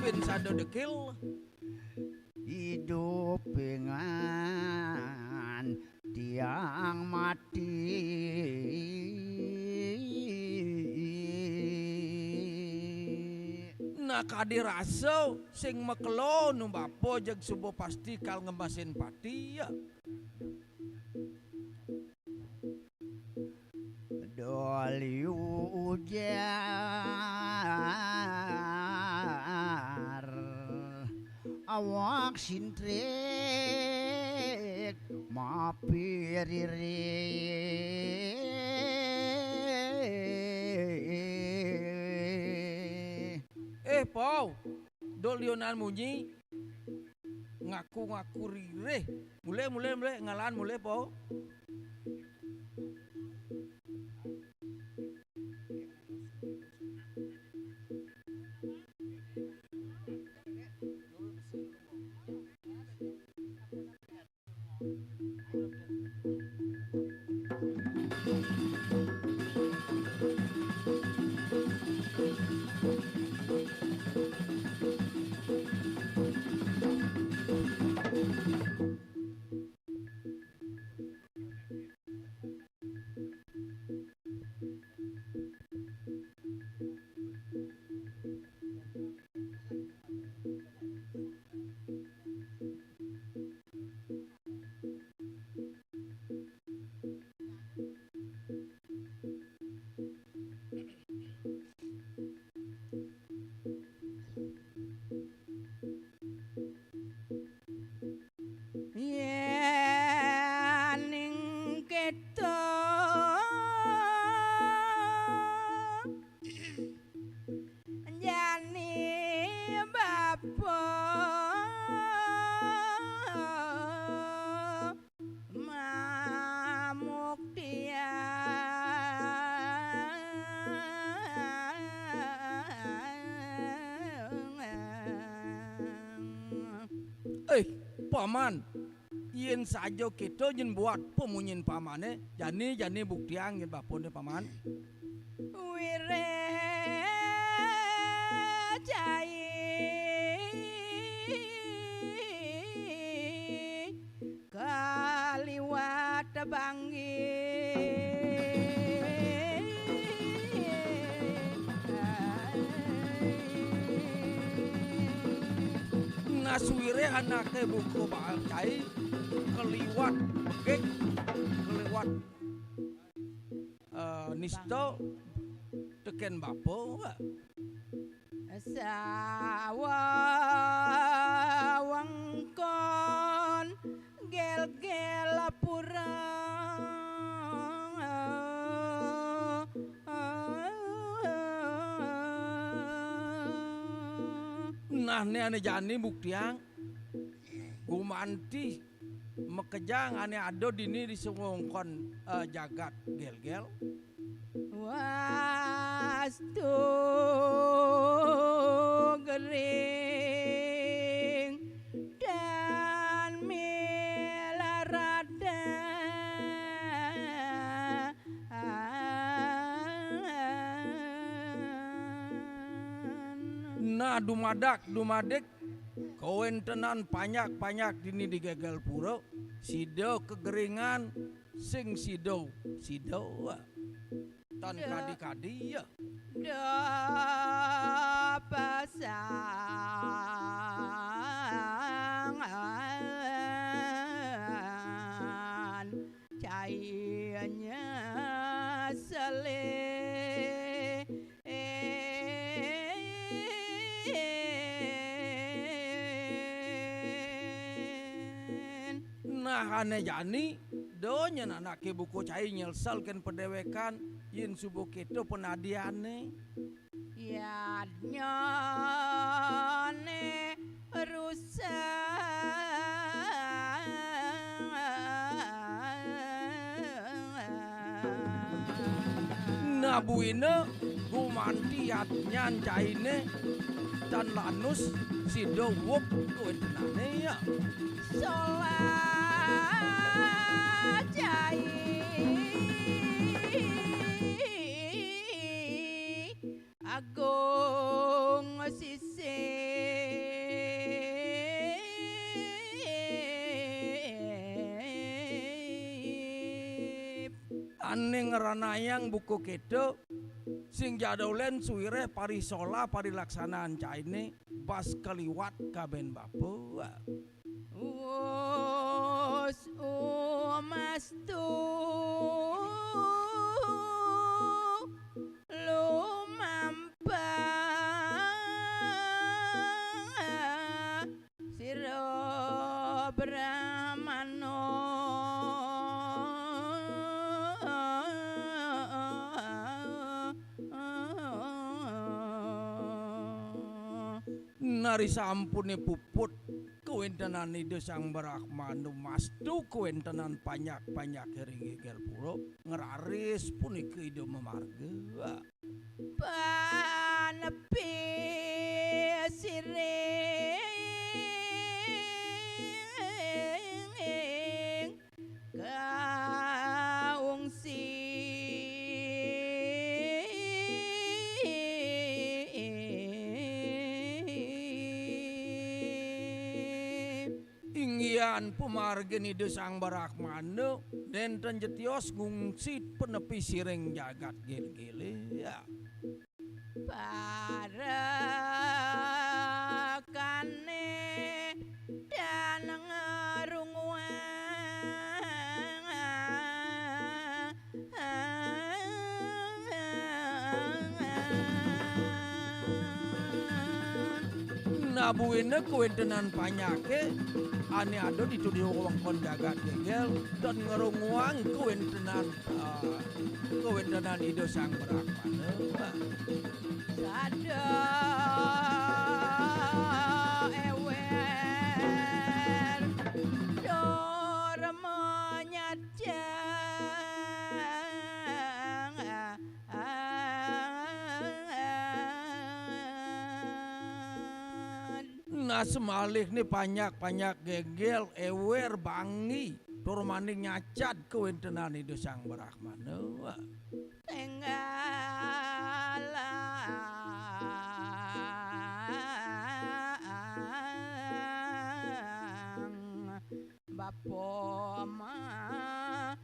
pin sada dekil. Idup pingan tiang mati. Nah, kadi rasa sing makelo nu bapa jeg suba pasti kal ngembasin pati, ya. Doli ujar awak sintrik mapiririh. Eh, Pau, dol lionan munyi, ngaku-ngaku ririh. Mulih, mulih, mulih, ngalan mulih, Pau. Yéning kéto jani bapa mamuktiang. Eh, Paman, yén saja kéto nyén buat pamunyin Pamané, jani, jani buktiang yén bapané, Paman. Wiréh cai kaliwat banggi. Nah, suwiré anaké buka ba-, cai kaliwat begig, kaliwat, eh, nista tekén bapa. Sawengkon gélgél pura. Nah, né ané jani buktiang gumanti makejang ané ada dini di sewengkon, eh, jagat Gélgél. Wastu gering dan milaradan. Nah, dumadak, dumadik, kawéntenan panjak-panjak dini di Gégél Pura, sida kageringan, sing sida, sida. Tan kadi-kadi ya. Da pasangan cainya selih. Nah, ané jani, da nyen anaké buka cai nyelsel kén padéwékan, yén suba kéto panadiané. Yadnyané rusak. Nah, buina gumanti yadnyan cainé tan lanus sida uug kawéntenané ya. Solah cai agung sisip. Ané ngranayang buka kéto, sing jadolén suwiréh parisolah parilaksanaan cainé, bas kaliwat kabén bapa. Us umastu lumampah sira Brahmana. Nari sampuné puput kawéntenan Ida Sang Brahmana, mastu kawéntenan panjak-panjak ring Gégél Pura, ngraris punika Ida mamarga. Panepi siring kaungsi. Inggihan pamargin Ida Sang Brahmana, nénten ja tios ngungsi panepi siring jagat Gélgélé. Ya. Parekané tan ngrunguang. Nah, buina kawéntenan panjaké ané ada ditu di wewengkon jagat Gégél, tan ngrunguang kawéntenan, ah, kawéntenan Ida Sang Brahmana. Sada éwér dur manyadang. Nah, samalihné panjak-panjak Gégél, éwér, bangi, tur mani nyacad kawéntenan Ida Sang Brahmana. Tenggalang bapa ma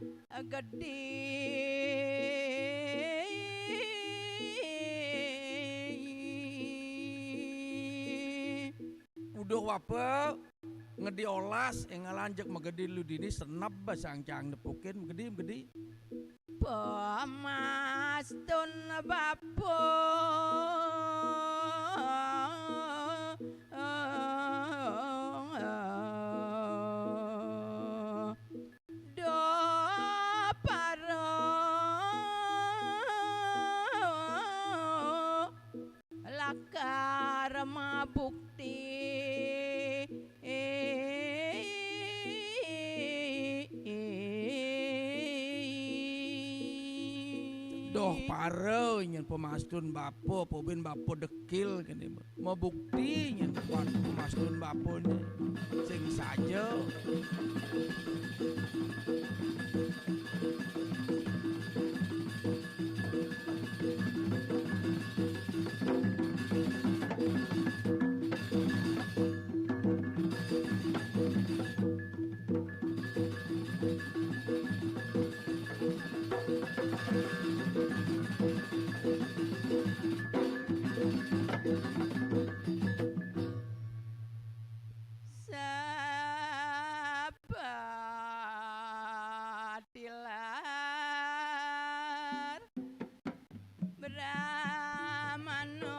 gedé. Uduh bapa, gedé olas, énggalan jeg magedé lu dini, seneb basang cang nepukin, magedé, magedé. Pamastun bapa da para lakar mabukti. Doh para nyen pamastun bapa, pabin bapa dekil kene. Mabukti nyen pamastun bapane sing saja. Sabatilar Brahmana.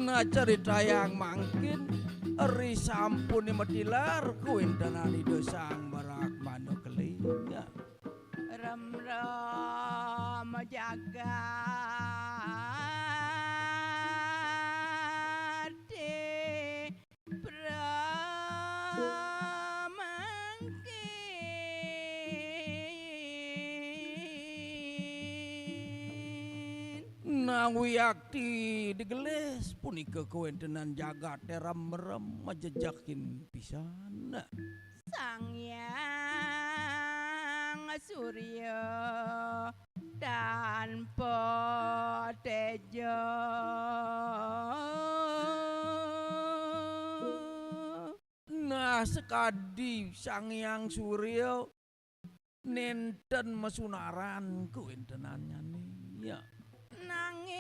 Nah, caritayang mangkin, ri sampune matilar kawentenan Ida Sang Brahmana keling. Remrem jagate pramangkin. Nang wiakti digelis punika kawentenan jagate remrem majejekin pisan. Sang Hyang Surya tanpa teja. Nah, sakadi Sang Hyang Surya nenten masunaran kawentenannyane, ya. Nanging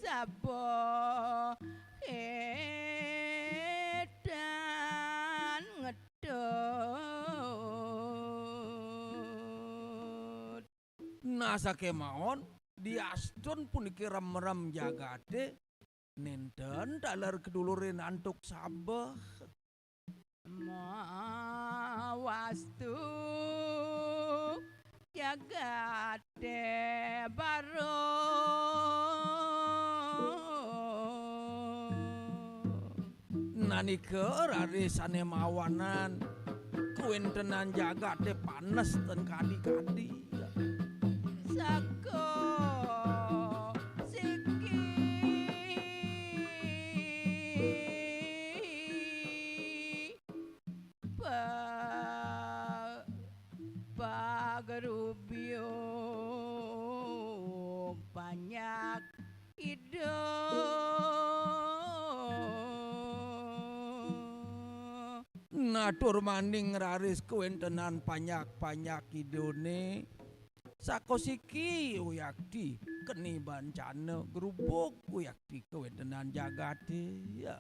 saba edan ngedut. Nah, sakemawon diastun puniki remrem jagate nenten taler kedulurin antuk sabeh. Mawastu jagate baru. Nanika raris sane mawanan kawentenan jagate panes ten kadi-kadi. Saka siki pa-, pagerubyung panjak Ida. Nah, tur maning raris kawentenan panjak-panjak Idane, sakosiki wiakti keni bancana grubug wiakti kawentenan jagate, ya.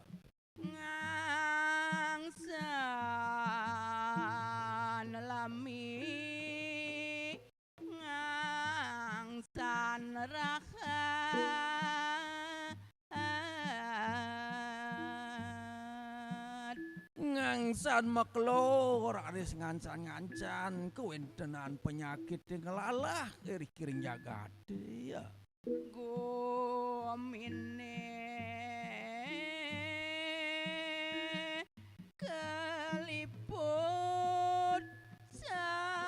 Ngangsan lami, ngangsan rahat. Ngangsan makelo raris ngancan-ngancan kawentenan panyakit nglalah ring jagate, ya. Gumine kaliput sakit.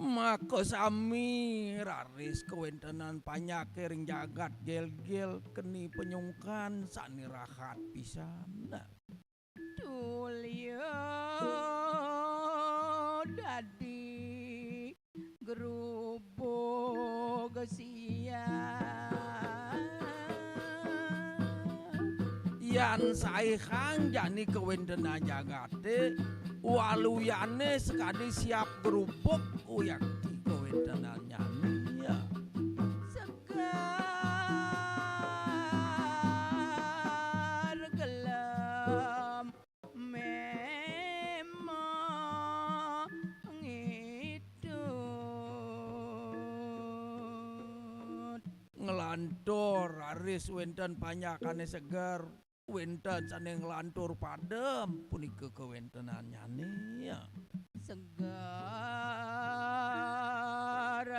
Maka sami raris kawentenan panyake ring jagat Gelgel keni panyungkan sane rahat pisan. Tulia dadi grubug siang. Yan saihang jani kawentenan jagate, waluyane sakadi siap grubug wiakti kawentenannyane, ya. Segar gelem memang ngidut. Nglantur raris wenten panyakane seger, wenten sane nglantur padem, punika kawentenannyane, ya. Seger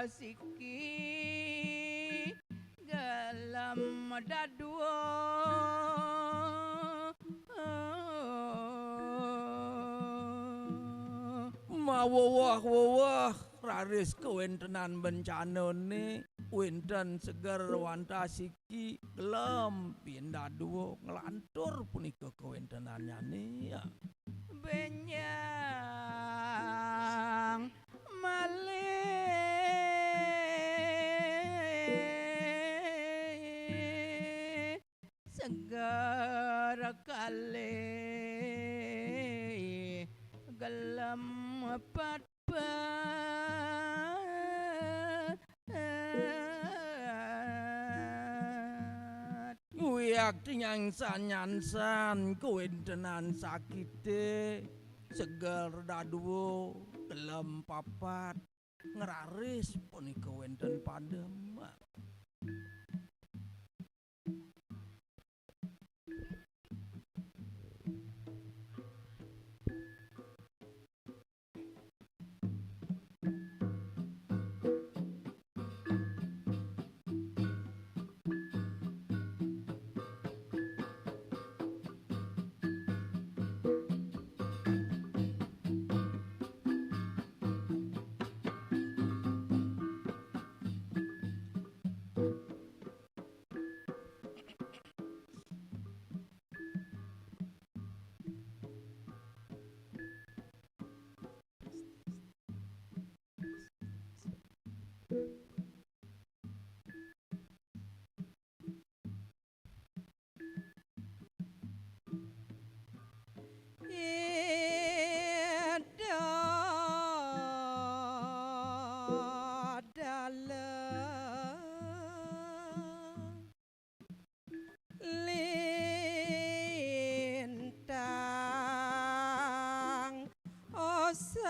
siki gelem dadua. Maweweh-weweh raris kawéntenan bencanané, wénten seger wantah siki gelem pindadua nglantur punika kawéntenannyané. Bénjang malih seger kalih gelem petpet. Wiakti nyangsan-nyangsan kawéntenan sakité, seger dadua, gelem papat, ngraris punika wénten padem. Ida Dalem lintang osah.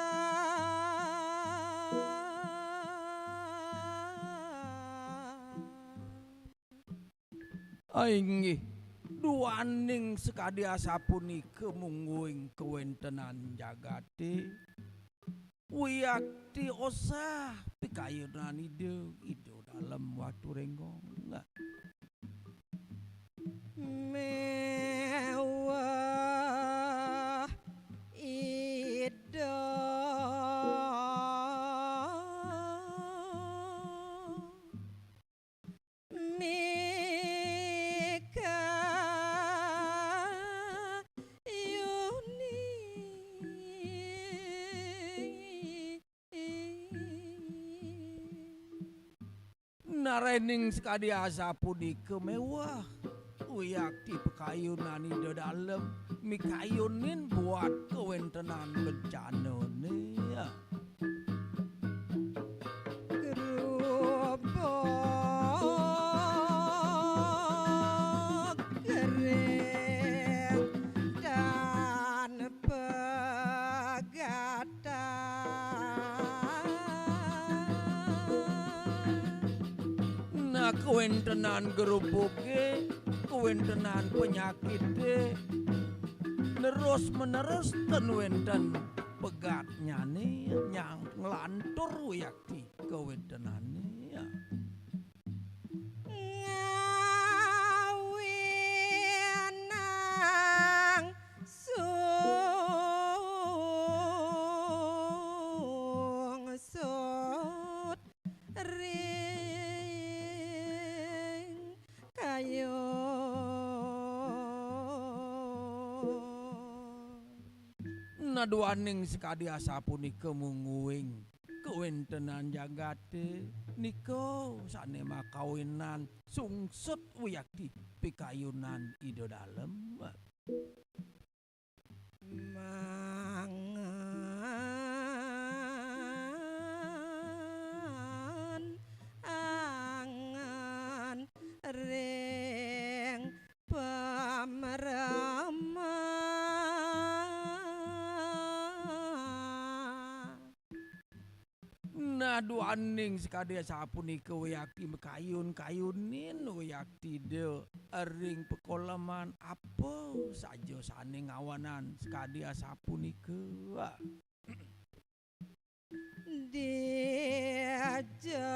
Inggih, duaning sakadi asapunika mungguing kawéntenan jagaté, wiakti osah pikayunan Ida, Ida Dalem Waturénggong. Méweh Ida mikayuni. Naraning sakadi asapunika méweh wiakti pikayunan Ida Dalem mikayunin buat kawéntenan bencanané. Gerubug gering dan pegatang. Nah, kawéntenan gerubugé, kawéntenan panyakité, terus-menerus ten wénten pegatnyané nyang nglantur wiakti kawéntenané. Ngawinang sungsut ring kayun. Nah, duaning sakadi asapunika mungguing kawéntenan jagaté nika sané makawinan sungsut wiakti pikayunan Ida Dalem. Mangan angen ring pamrama. Nah, duaning sakadi asapunika wiakti makayun-kayunin wiakti Ida ring pakoleman apa saja sané ngawanang sakadi asapunika. Dija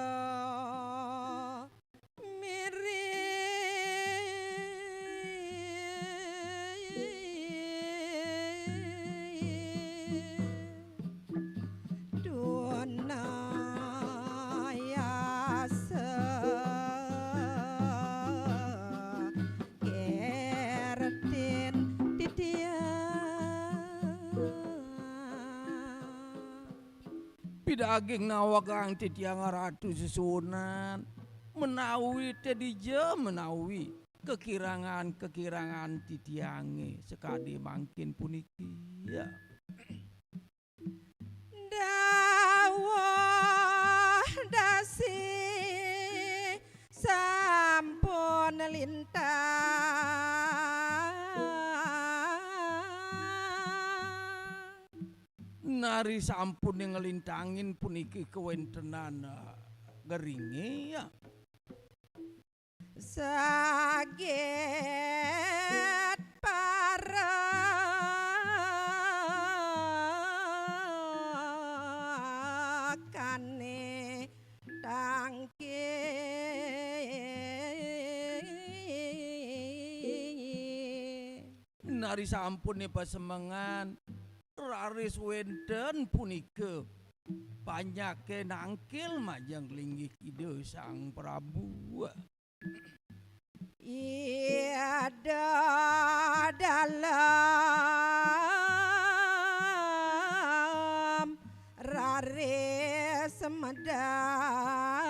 Daging nawegang titiang Ratu Sesuunan, menawi té dija menawi kekirangan-kekirangan titiangé sakadi mangkin puniki. Ya. Dawuh dasi sampun lintang. Nari sampuné nglintangin puniki kawéntenan, eh, geringé, ya. Saget parekané tangkil. Nari sampuné pasemengan, raris wénten punika panjaké nangkil majeng linggih Ida Sang Prabu. Ida Dalem raris medal.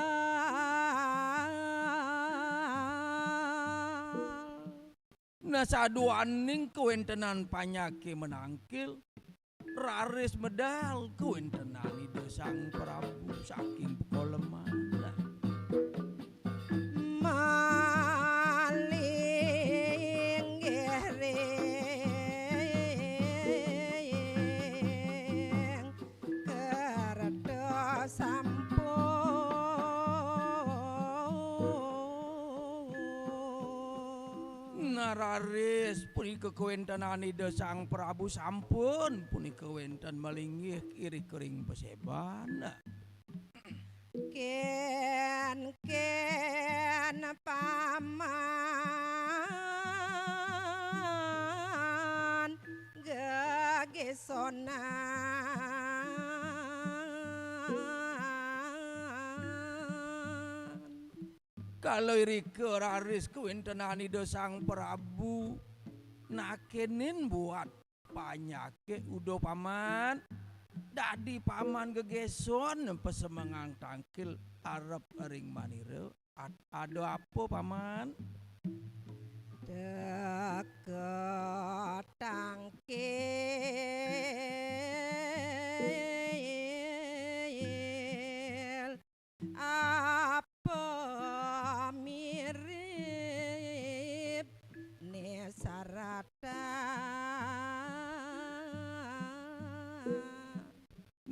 Nah, saduaning kawéntenan panjaké manangkil, raris medal kawéntenan Ida Sang Prabu saking pakoleman. Malinggih ring kerta sampun. Nararis punika kawéntenan Ida Sang Prabu sampun punika wénten malinggih irika ring paséban. Kén-kén paman gegésonan. Kala irika raris kawéntenan Ida Sang Prabu nakénin buat panjaké, uduh paman. Dadi paman gegéson pasemengang tangkil arep ring manira. Ad-, ada apa, paman? Teka tangkil apa mirip né saratan.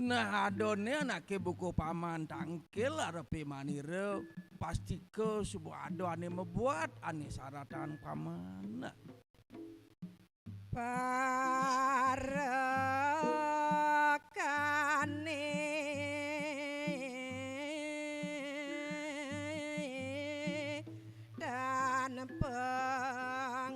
Nah, adané anaké buka paman tangkil arepé manira, pastika suba ada ané mabuat ané saratan paman. Parekané tan pangucap.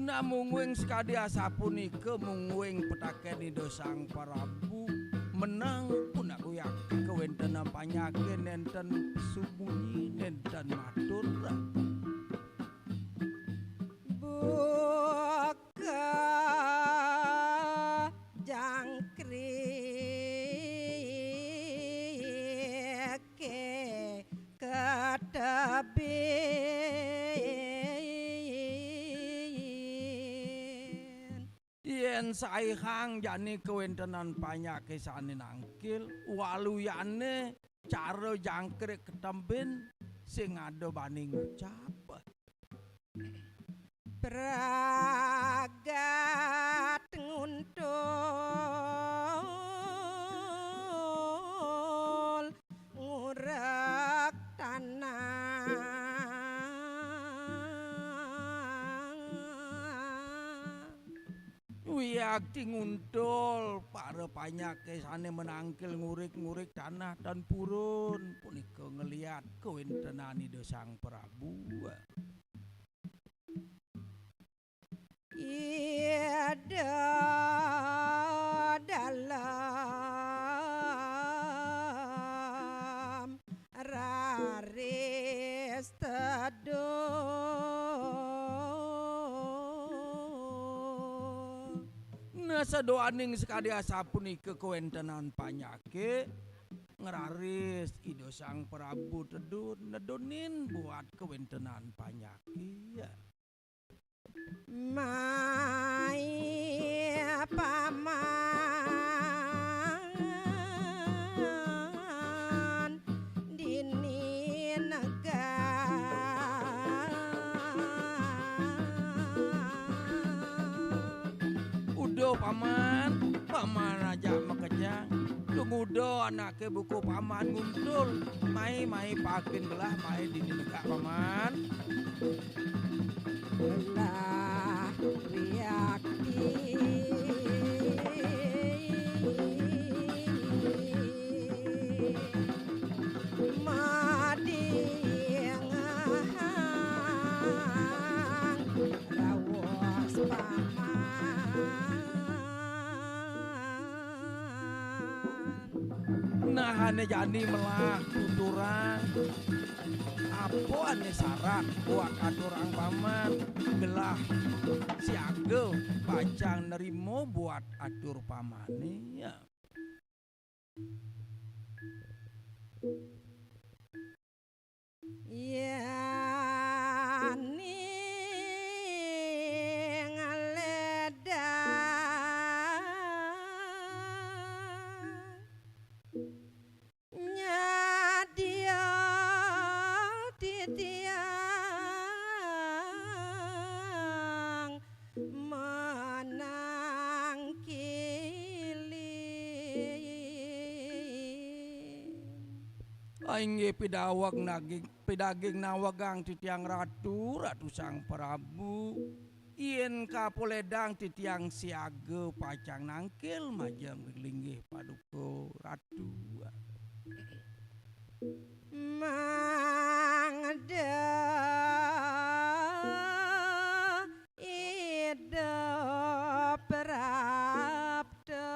Nah, mungguing sakadi asapunika, mungguing pitaken Ida Sang Prabu, menang punaku yakti kawéntenan panjaké nénten sumunyi, nénten matur. Buka jangkrik ké katebin. Yén saihang jani kawéntenan panjaké sané nangkil, waluyané cara jangkrik katebin sing ada bani ngucap. Pragat nguntul ngurek tanah. Wiakti nguntul para panjaké sané manangkil ngurik-ngurik tanah tan purun punika ngeliat kawéntenan Ida Sang Prabu. Ida Dalem raris teduh. Nah, saduaning sakadi asapunika kawéntenan panyakit, ngraris Ida Sang Prabu Tedun nedunin buat kawéntenan panyakit. Mai paman dini negak. Uduh paman, paman aja makejang. Tungguda anaké buka paman nguntul. Mai, mai pakin gelah, mai dini negak paman. Gelah wiakti madingehang raos paman. Nah, ané jani melah tuturang. Apa ané sarat buat aturang paman? Gelah siaga pacang nerima buat atur pamané, ya. Yén ing ledang nyadia titiang manangkilin. Inggih pidaweg naging, pidaging nawegang titiang Ratu, Ratu Sang Prabu. Yén kapoledang titiang siaga pacang nangkil majeng linggih paduka Ratu. Mangda Ida prapta.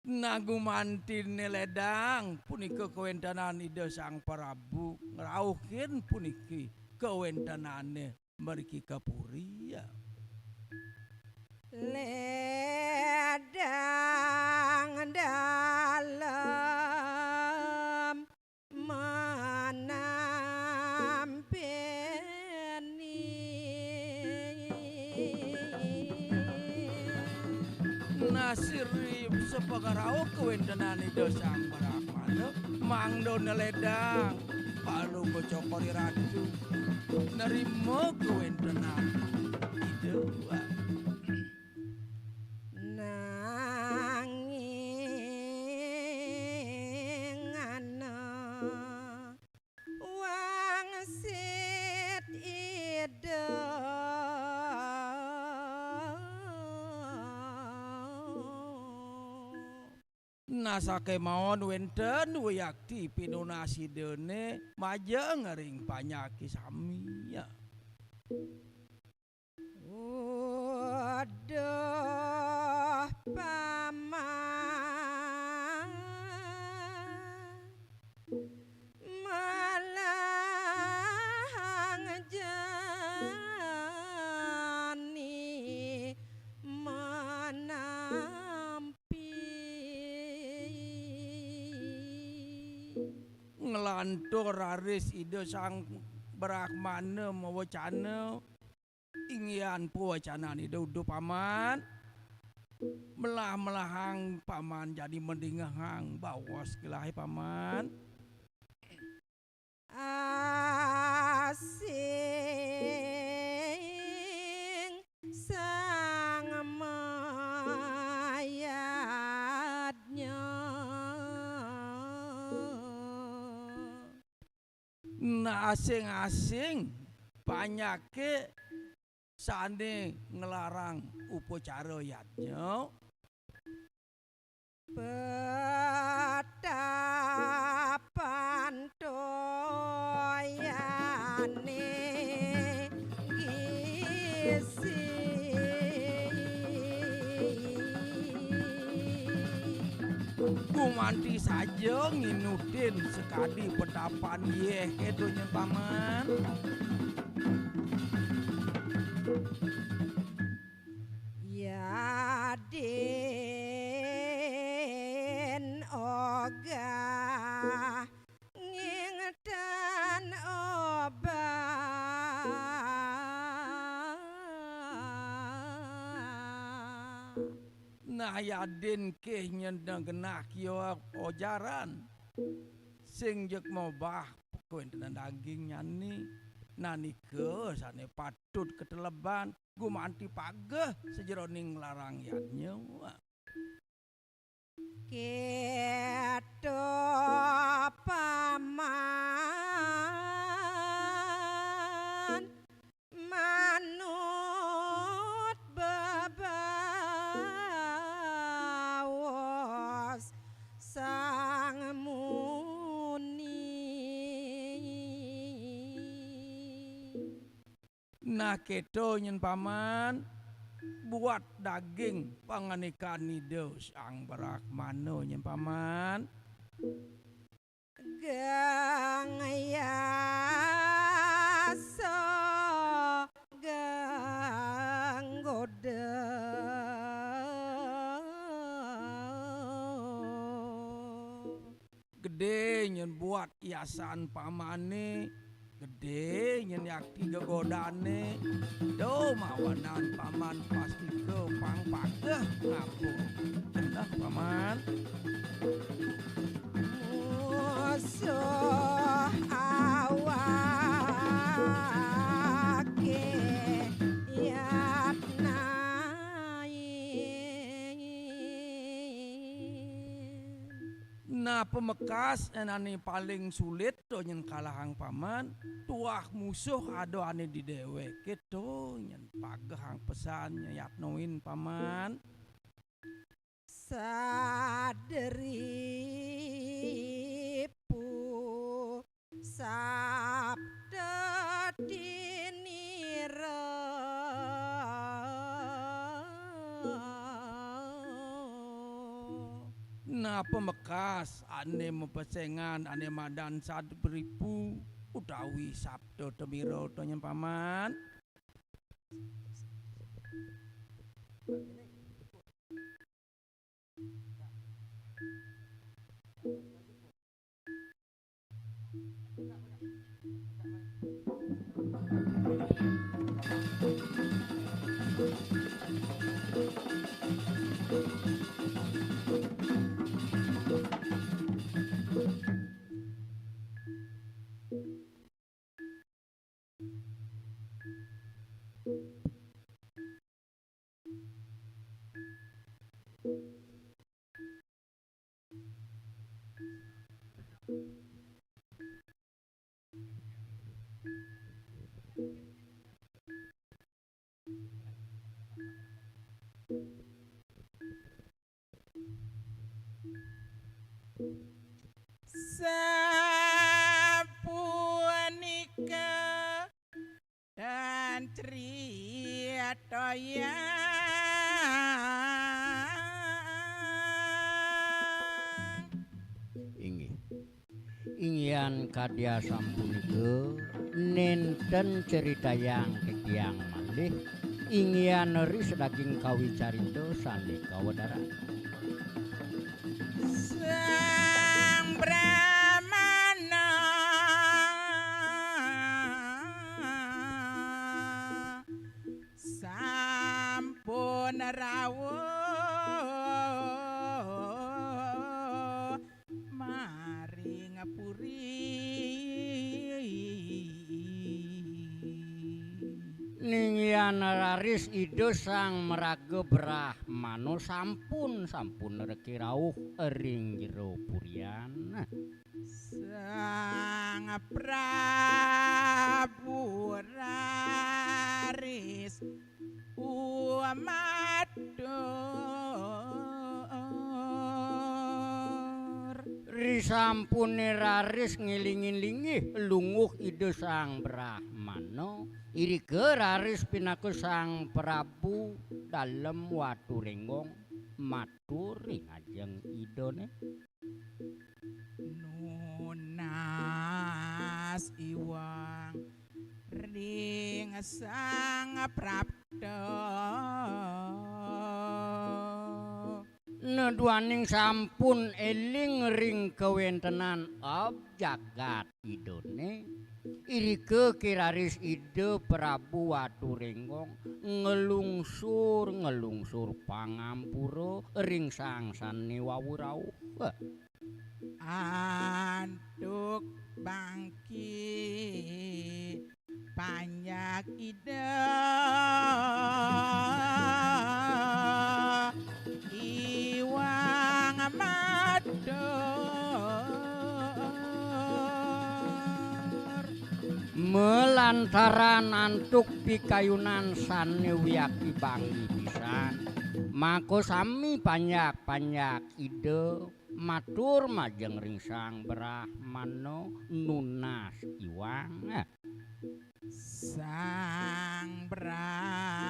Nah, gumantiné ledang punika kawéntenan Ida Sang Prabu ngrauhin puniki kawéntenané mriki ka puri, ya. Ledang dalem manampeni. Nah, sira sapangrauh kawéntenan Ida Sang Brahmana, mangda neledang Palungguh Cokor I Ratu nerima kawéntenan Ida. Nanging ana wangsit Ida. Nah, sakémaon wénten wiakti pinunas Idané majeng ring panyaki sami, ya. Uduh paman malahang jani manampi. Nglantur raris Ida Sang Brahmana mawecana, inggihan pawecanan Ida uduh paman. Melah-melahang paman jani madingehang baos gelahé paman. Asing sang mayadnya. Nah, asing-asing panyaké sané nglarang upacara yadnya. Petapan toyané gisi. Gumanti saja nginutin sakadi petapan yéh kéto nyén paman. Nah, yadin kih nyen genah kiwa ojaran. Sing jeg mobah kawéntenan dagingnyané. Nanika sané patut kateleban gumanti pageh sajeroning larang yadnya. Kéto paman manut bebaos sang muni. Nah, kéto nyen Paman, buat daging pangandikan Ida Sang Brahmana nyen Paman. Gang yasa gang goda. Gedé nyen buat yasan pamané, gedé nyen yakti gegodané. Do mawanan paman pastika pang pageh ngapung. Nah, paman. Musuh awaké yatnain. Nah, pamekas ané paling sulit to nyen kalahang paman, tuah musuh ada ané di déwéké to nyen pagehang pesan nyayatnoin paman. Sadripu sabda tinira. Nah, pamekas ané mapesengan ané madan Sadripu utawi Sabda Temira to nyen paman. Sapunika tan critayang. Inggih. Inggihan kadi asapunika nénten critayang titiang malih, inggihan raris daging kawicarita sané kawedaran. Sang Brahmana sampun rawuh maring puri. Ninggihan raris Ida Sang Maraga Brahmana sampun, sampun reki rauh ring jero purian. Sang Prabu raris umatur. Risampuné raris ngiling-ilingi lungguh Ida Sang Brahmana, irika raris pinaka Sang Prabu Dalem Waturénggong matur ring ajeng Idané. Nunas iwang ring Sang Prapta. Nah, duaning sampun éling ring kawéntenan ab jagat Idané, Irika kiraris Ida Prabu Waturénggong nglungsur-nglungsur pangampura ring sang sané wau rauh. Antuk bangki panjak Ida Iwang Matur. Malantaran antuk pikayunan sané wiakti banggi pisan, maka sami panjak-panjak Ida matur majeng ring Sang Brahmana nunas iwang. Sang Brahmana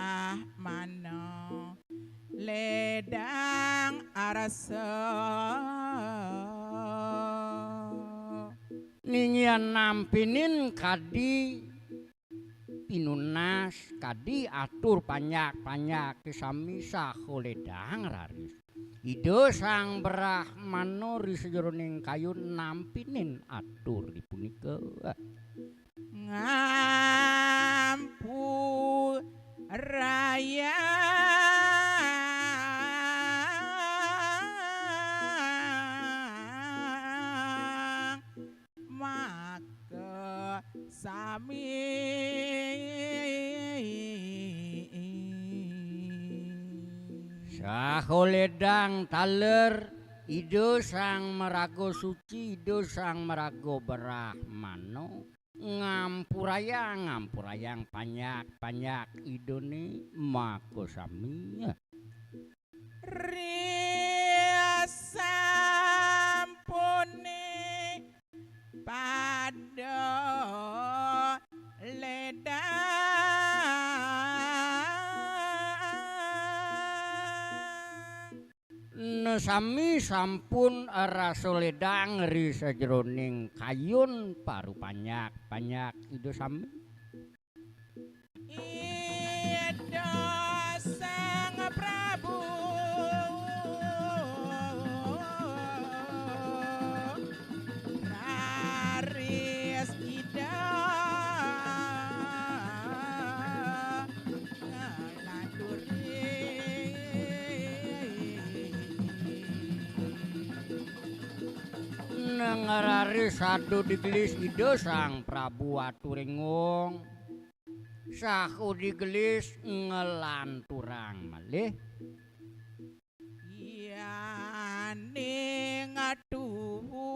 ledang arsa. Ninggian nampinin kadi pinunas, kadi atur panjak-panjak sami saha ledang raris. Ida Sang Brahmana ri sajeroning kayun nampinin atur dipunika. Ngampurayang maka sami. Saha ledang taler Ida Sang Maraga Suci, Ida Sang Maraga Brahmana, ngampurayang, ngampurayang panjak-panjak Idané maka sami. Ri sampuné pada ledang. Nah, sami sampun rasa ledang ri sajeroning kayun parupanjak-panjak Ida sami. Ida Sang Prabu raris Ida ngelaturi. Nang raris sada digelis Ida Sang Prabu Waturénggong. Saha digelis nglanturang malih. Yaning tuhu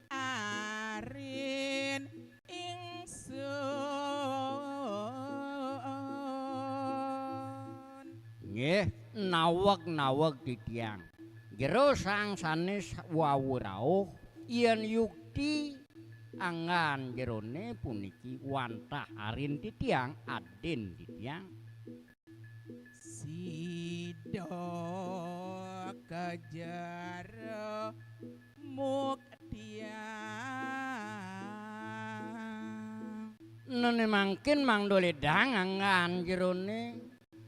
arin ingsun. Nggih, naweg-naweg titiang. Jero sang sanés wau rauh, yén yukti anggan jeroné puniki wantah arin titiang adin titiang. Sida ka jero muktiang. Néné mangkin mangda ledang anggan jeroné.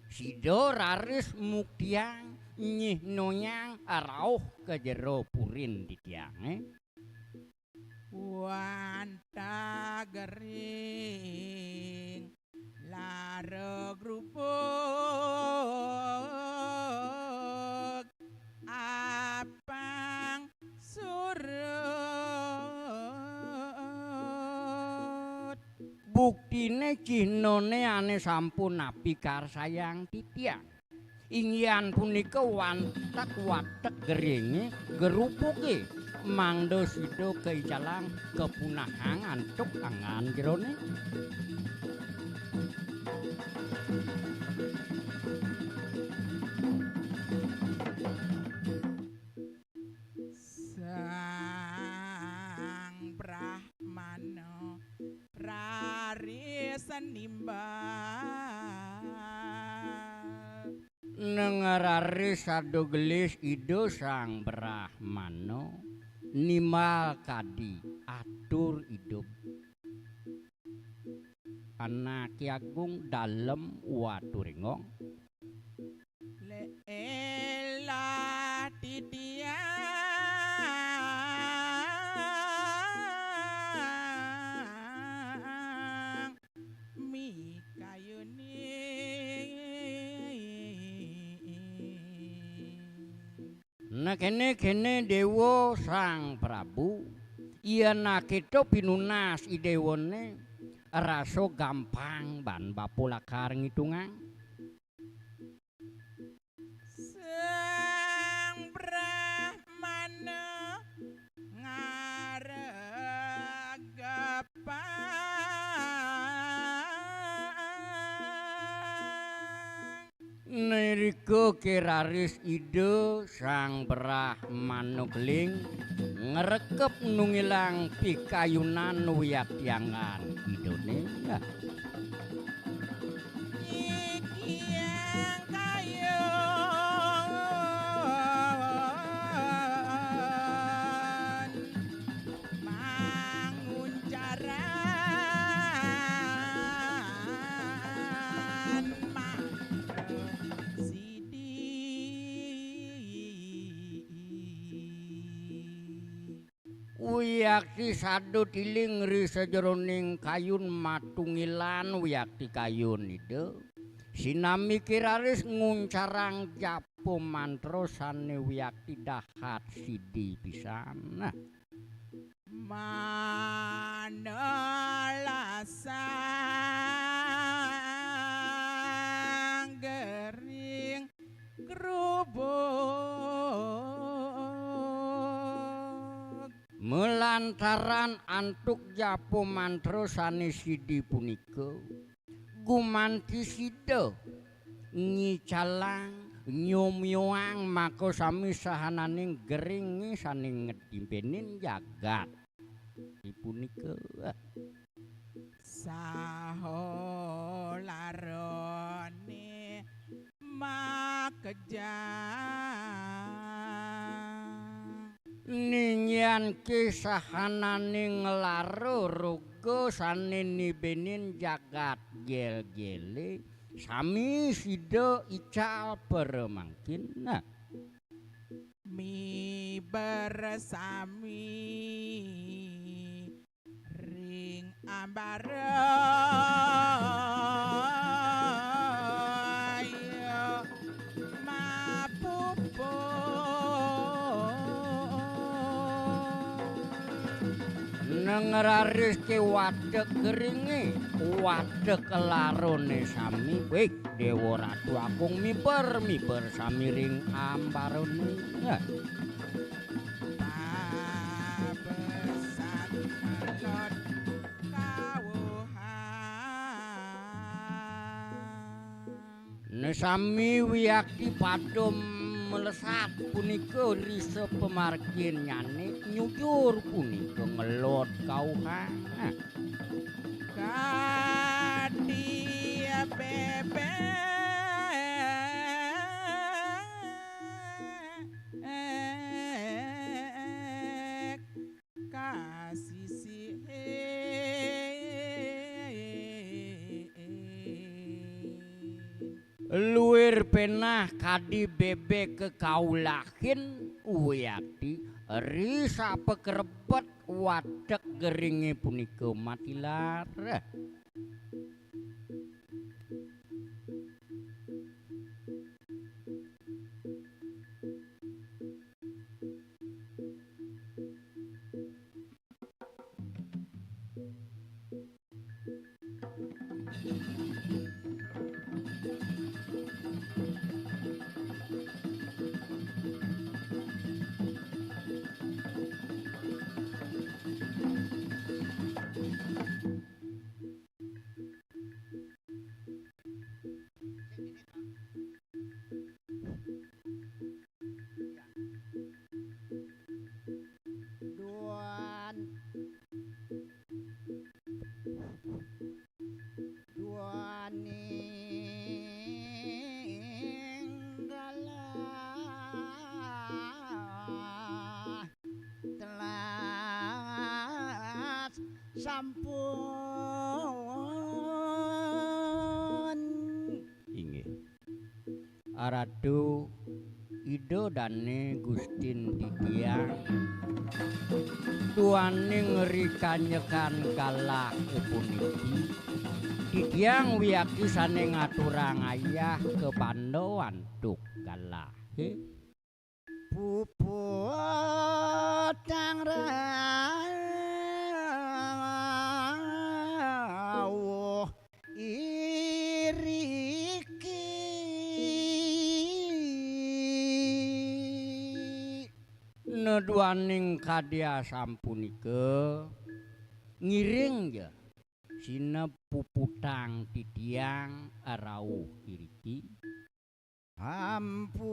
Sida raris muktiang nyihnoyang rauh ka jero purin titiangé. Wantah gering lara grubug apang surut. Buktiné cihnané ané sampun apikarsayang titiang. Inggihan punika wantek-watek geringé, gerubugé, mangda sida kaicalang kapunahang antuk anggan jeroné. Sang Brahmana raris nimbal. Nang raris sada gelis Ida Sang Brahmana nimbal kadi atur Ida Anaké Agung Dalem Waturénggong. Lélah titiang Nah, kene-kene Dewa Sang Prabu, yen aketo pinunas i dewane, rasa gampang ban bapa lakar ngitungang. Sang Brahmana ngaregepang. Nirika kiraris Ida Sang Brahmana Keling ngrekep nungilang pikayunan wiakti anggan Idane. Nyikiang kayun manguncaran mata sidi. Wiakti sada tiling ri sajeroning kayun matungilan wiakti kayun Ida. Sinambi kiraris nguncarang japa mantra sane wiakti dahat sidi pisan. Nah. Manelasang gering grubug. Malantaran antuk japa mantra sane sidi punika, gumanti sida ngicalang, nyomyoang makasami sahananing geringe sane ngedimpénin jagat punika. Saha larane makejang. Ninggianke sahanane nglara raga sane nibénin jagat gel-gele, sami sida ical paramangkin. Nah. Miber sami ring ambara ya mapupuk. Neng raris ke wadek geringe, wadek larone sami, wih, Dewa Ratu Agung miber, miber sami ring ambarane. Nah. Pabesan melod kawuhan. Nesami wiakti pada melesat punika risa pamarginnyane nyujur punika ngelod kauhang. Kadi bebek kasisihin. Luir penah kadi bebek kekaulahin, wiakti ri sapakrebet wadek geringe punika matilar. Duan. Duaning galah telas sampun. Inggih. Aratu Ida Dane Gustin titiang, duaning rikanyekan galah puniki, titiang wiakti sane ngaturang ayah kabanda antuk galahe. Puputang rawuh iriki. Neduaning kadi asampunika, ngiring ja sineb puputang titiang rauh iriki. Ampurayang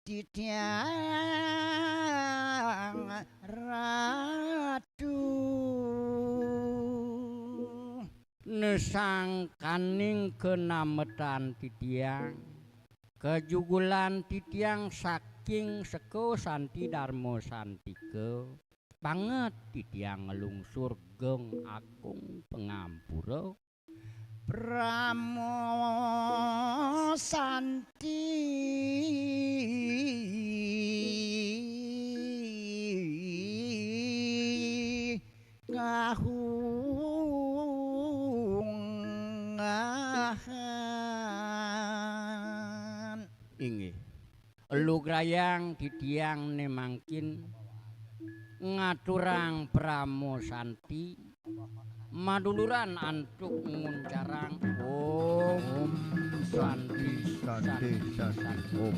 titiang ratu. Nesangkaning kanametan titiang, kajugulan titiang saking seka santi darma santika, banget titiang nglungsur geng agung pangampura. Pramo santi kahungahan. Inggih. Lugrayang titiang né mangkin ngaturang pramo santi, maduluran antuk nguncarang. Om Santi, Santi, Santi, Om.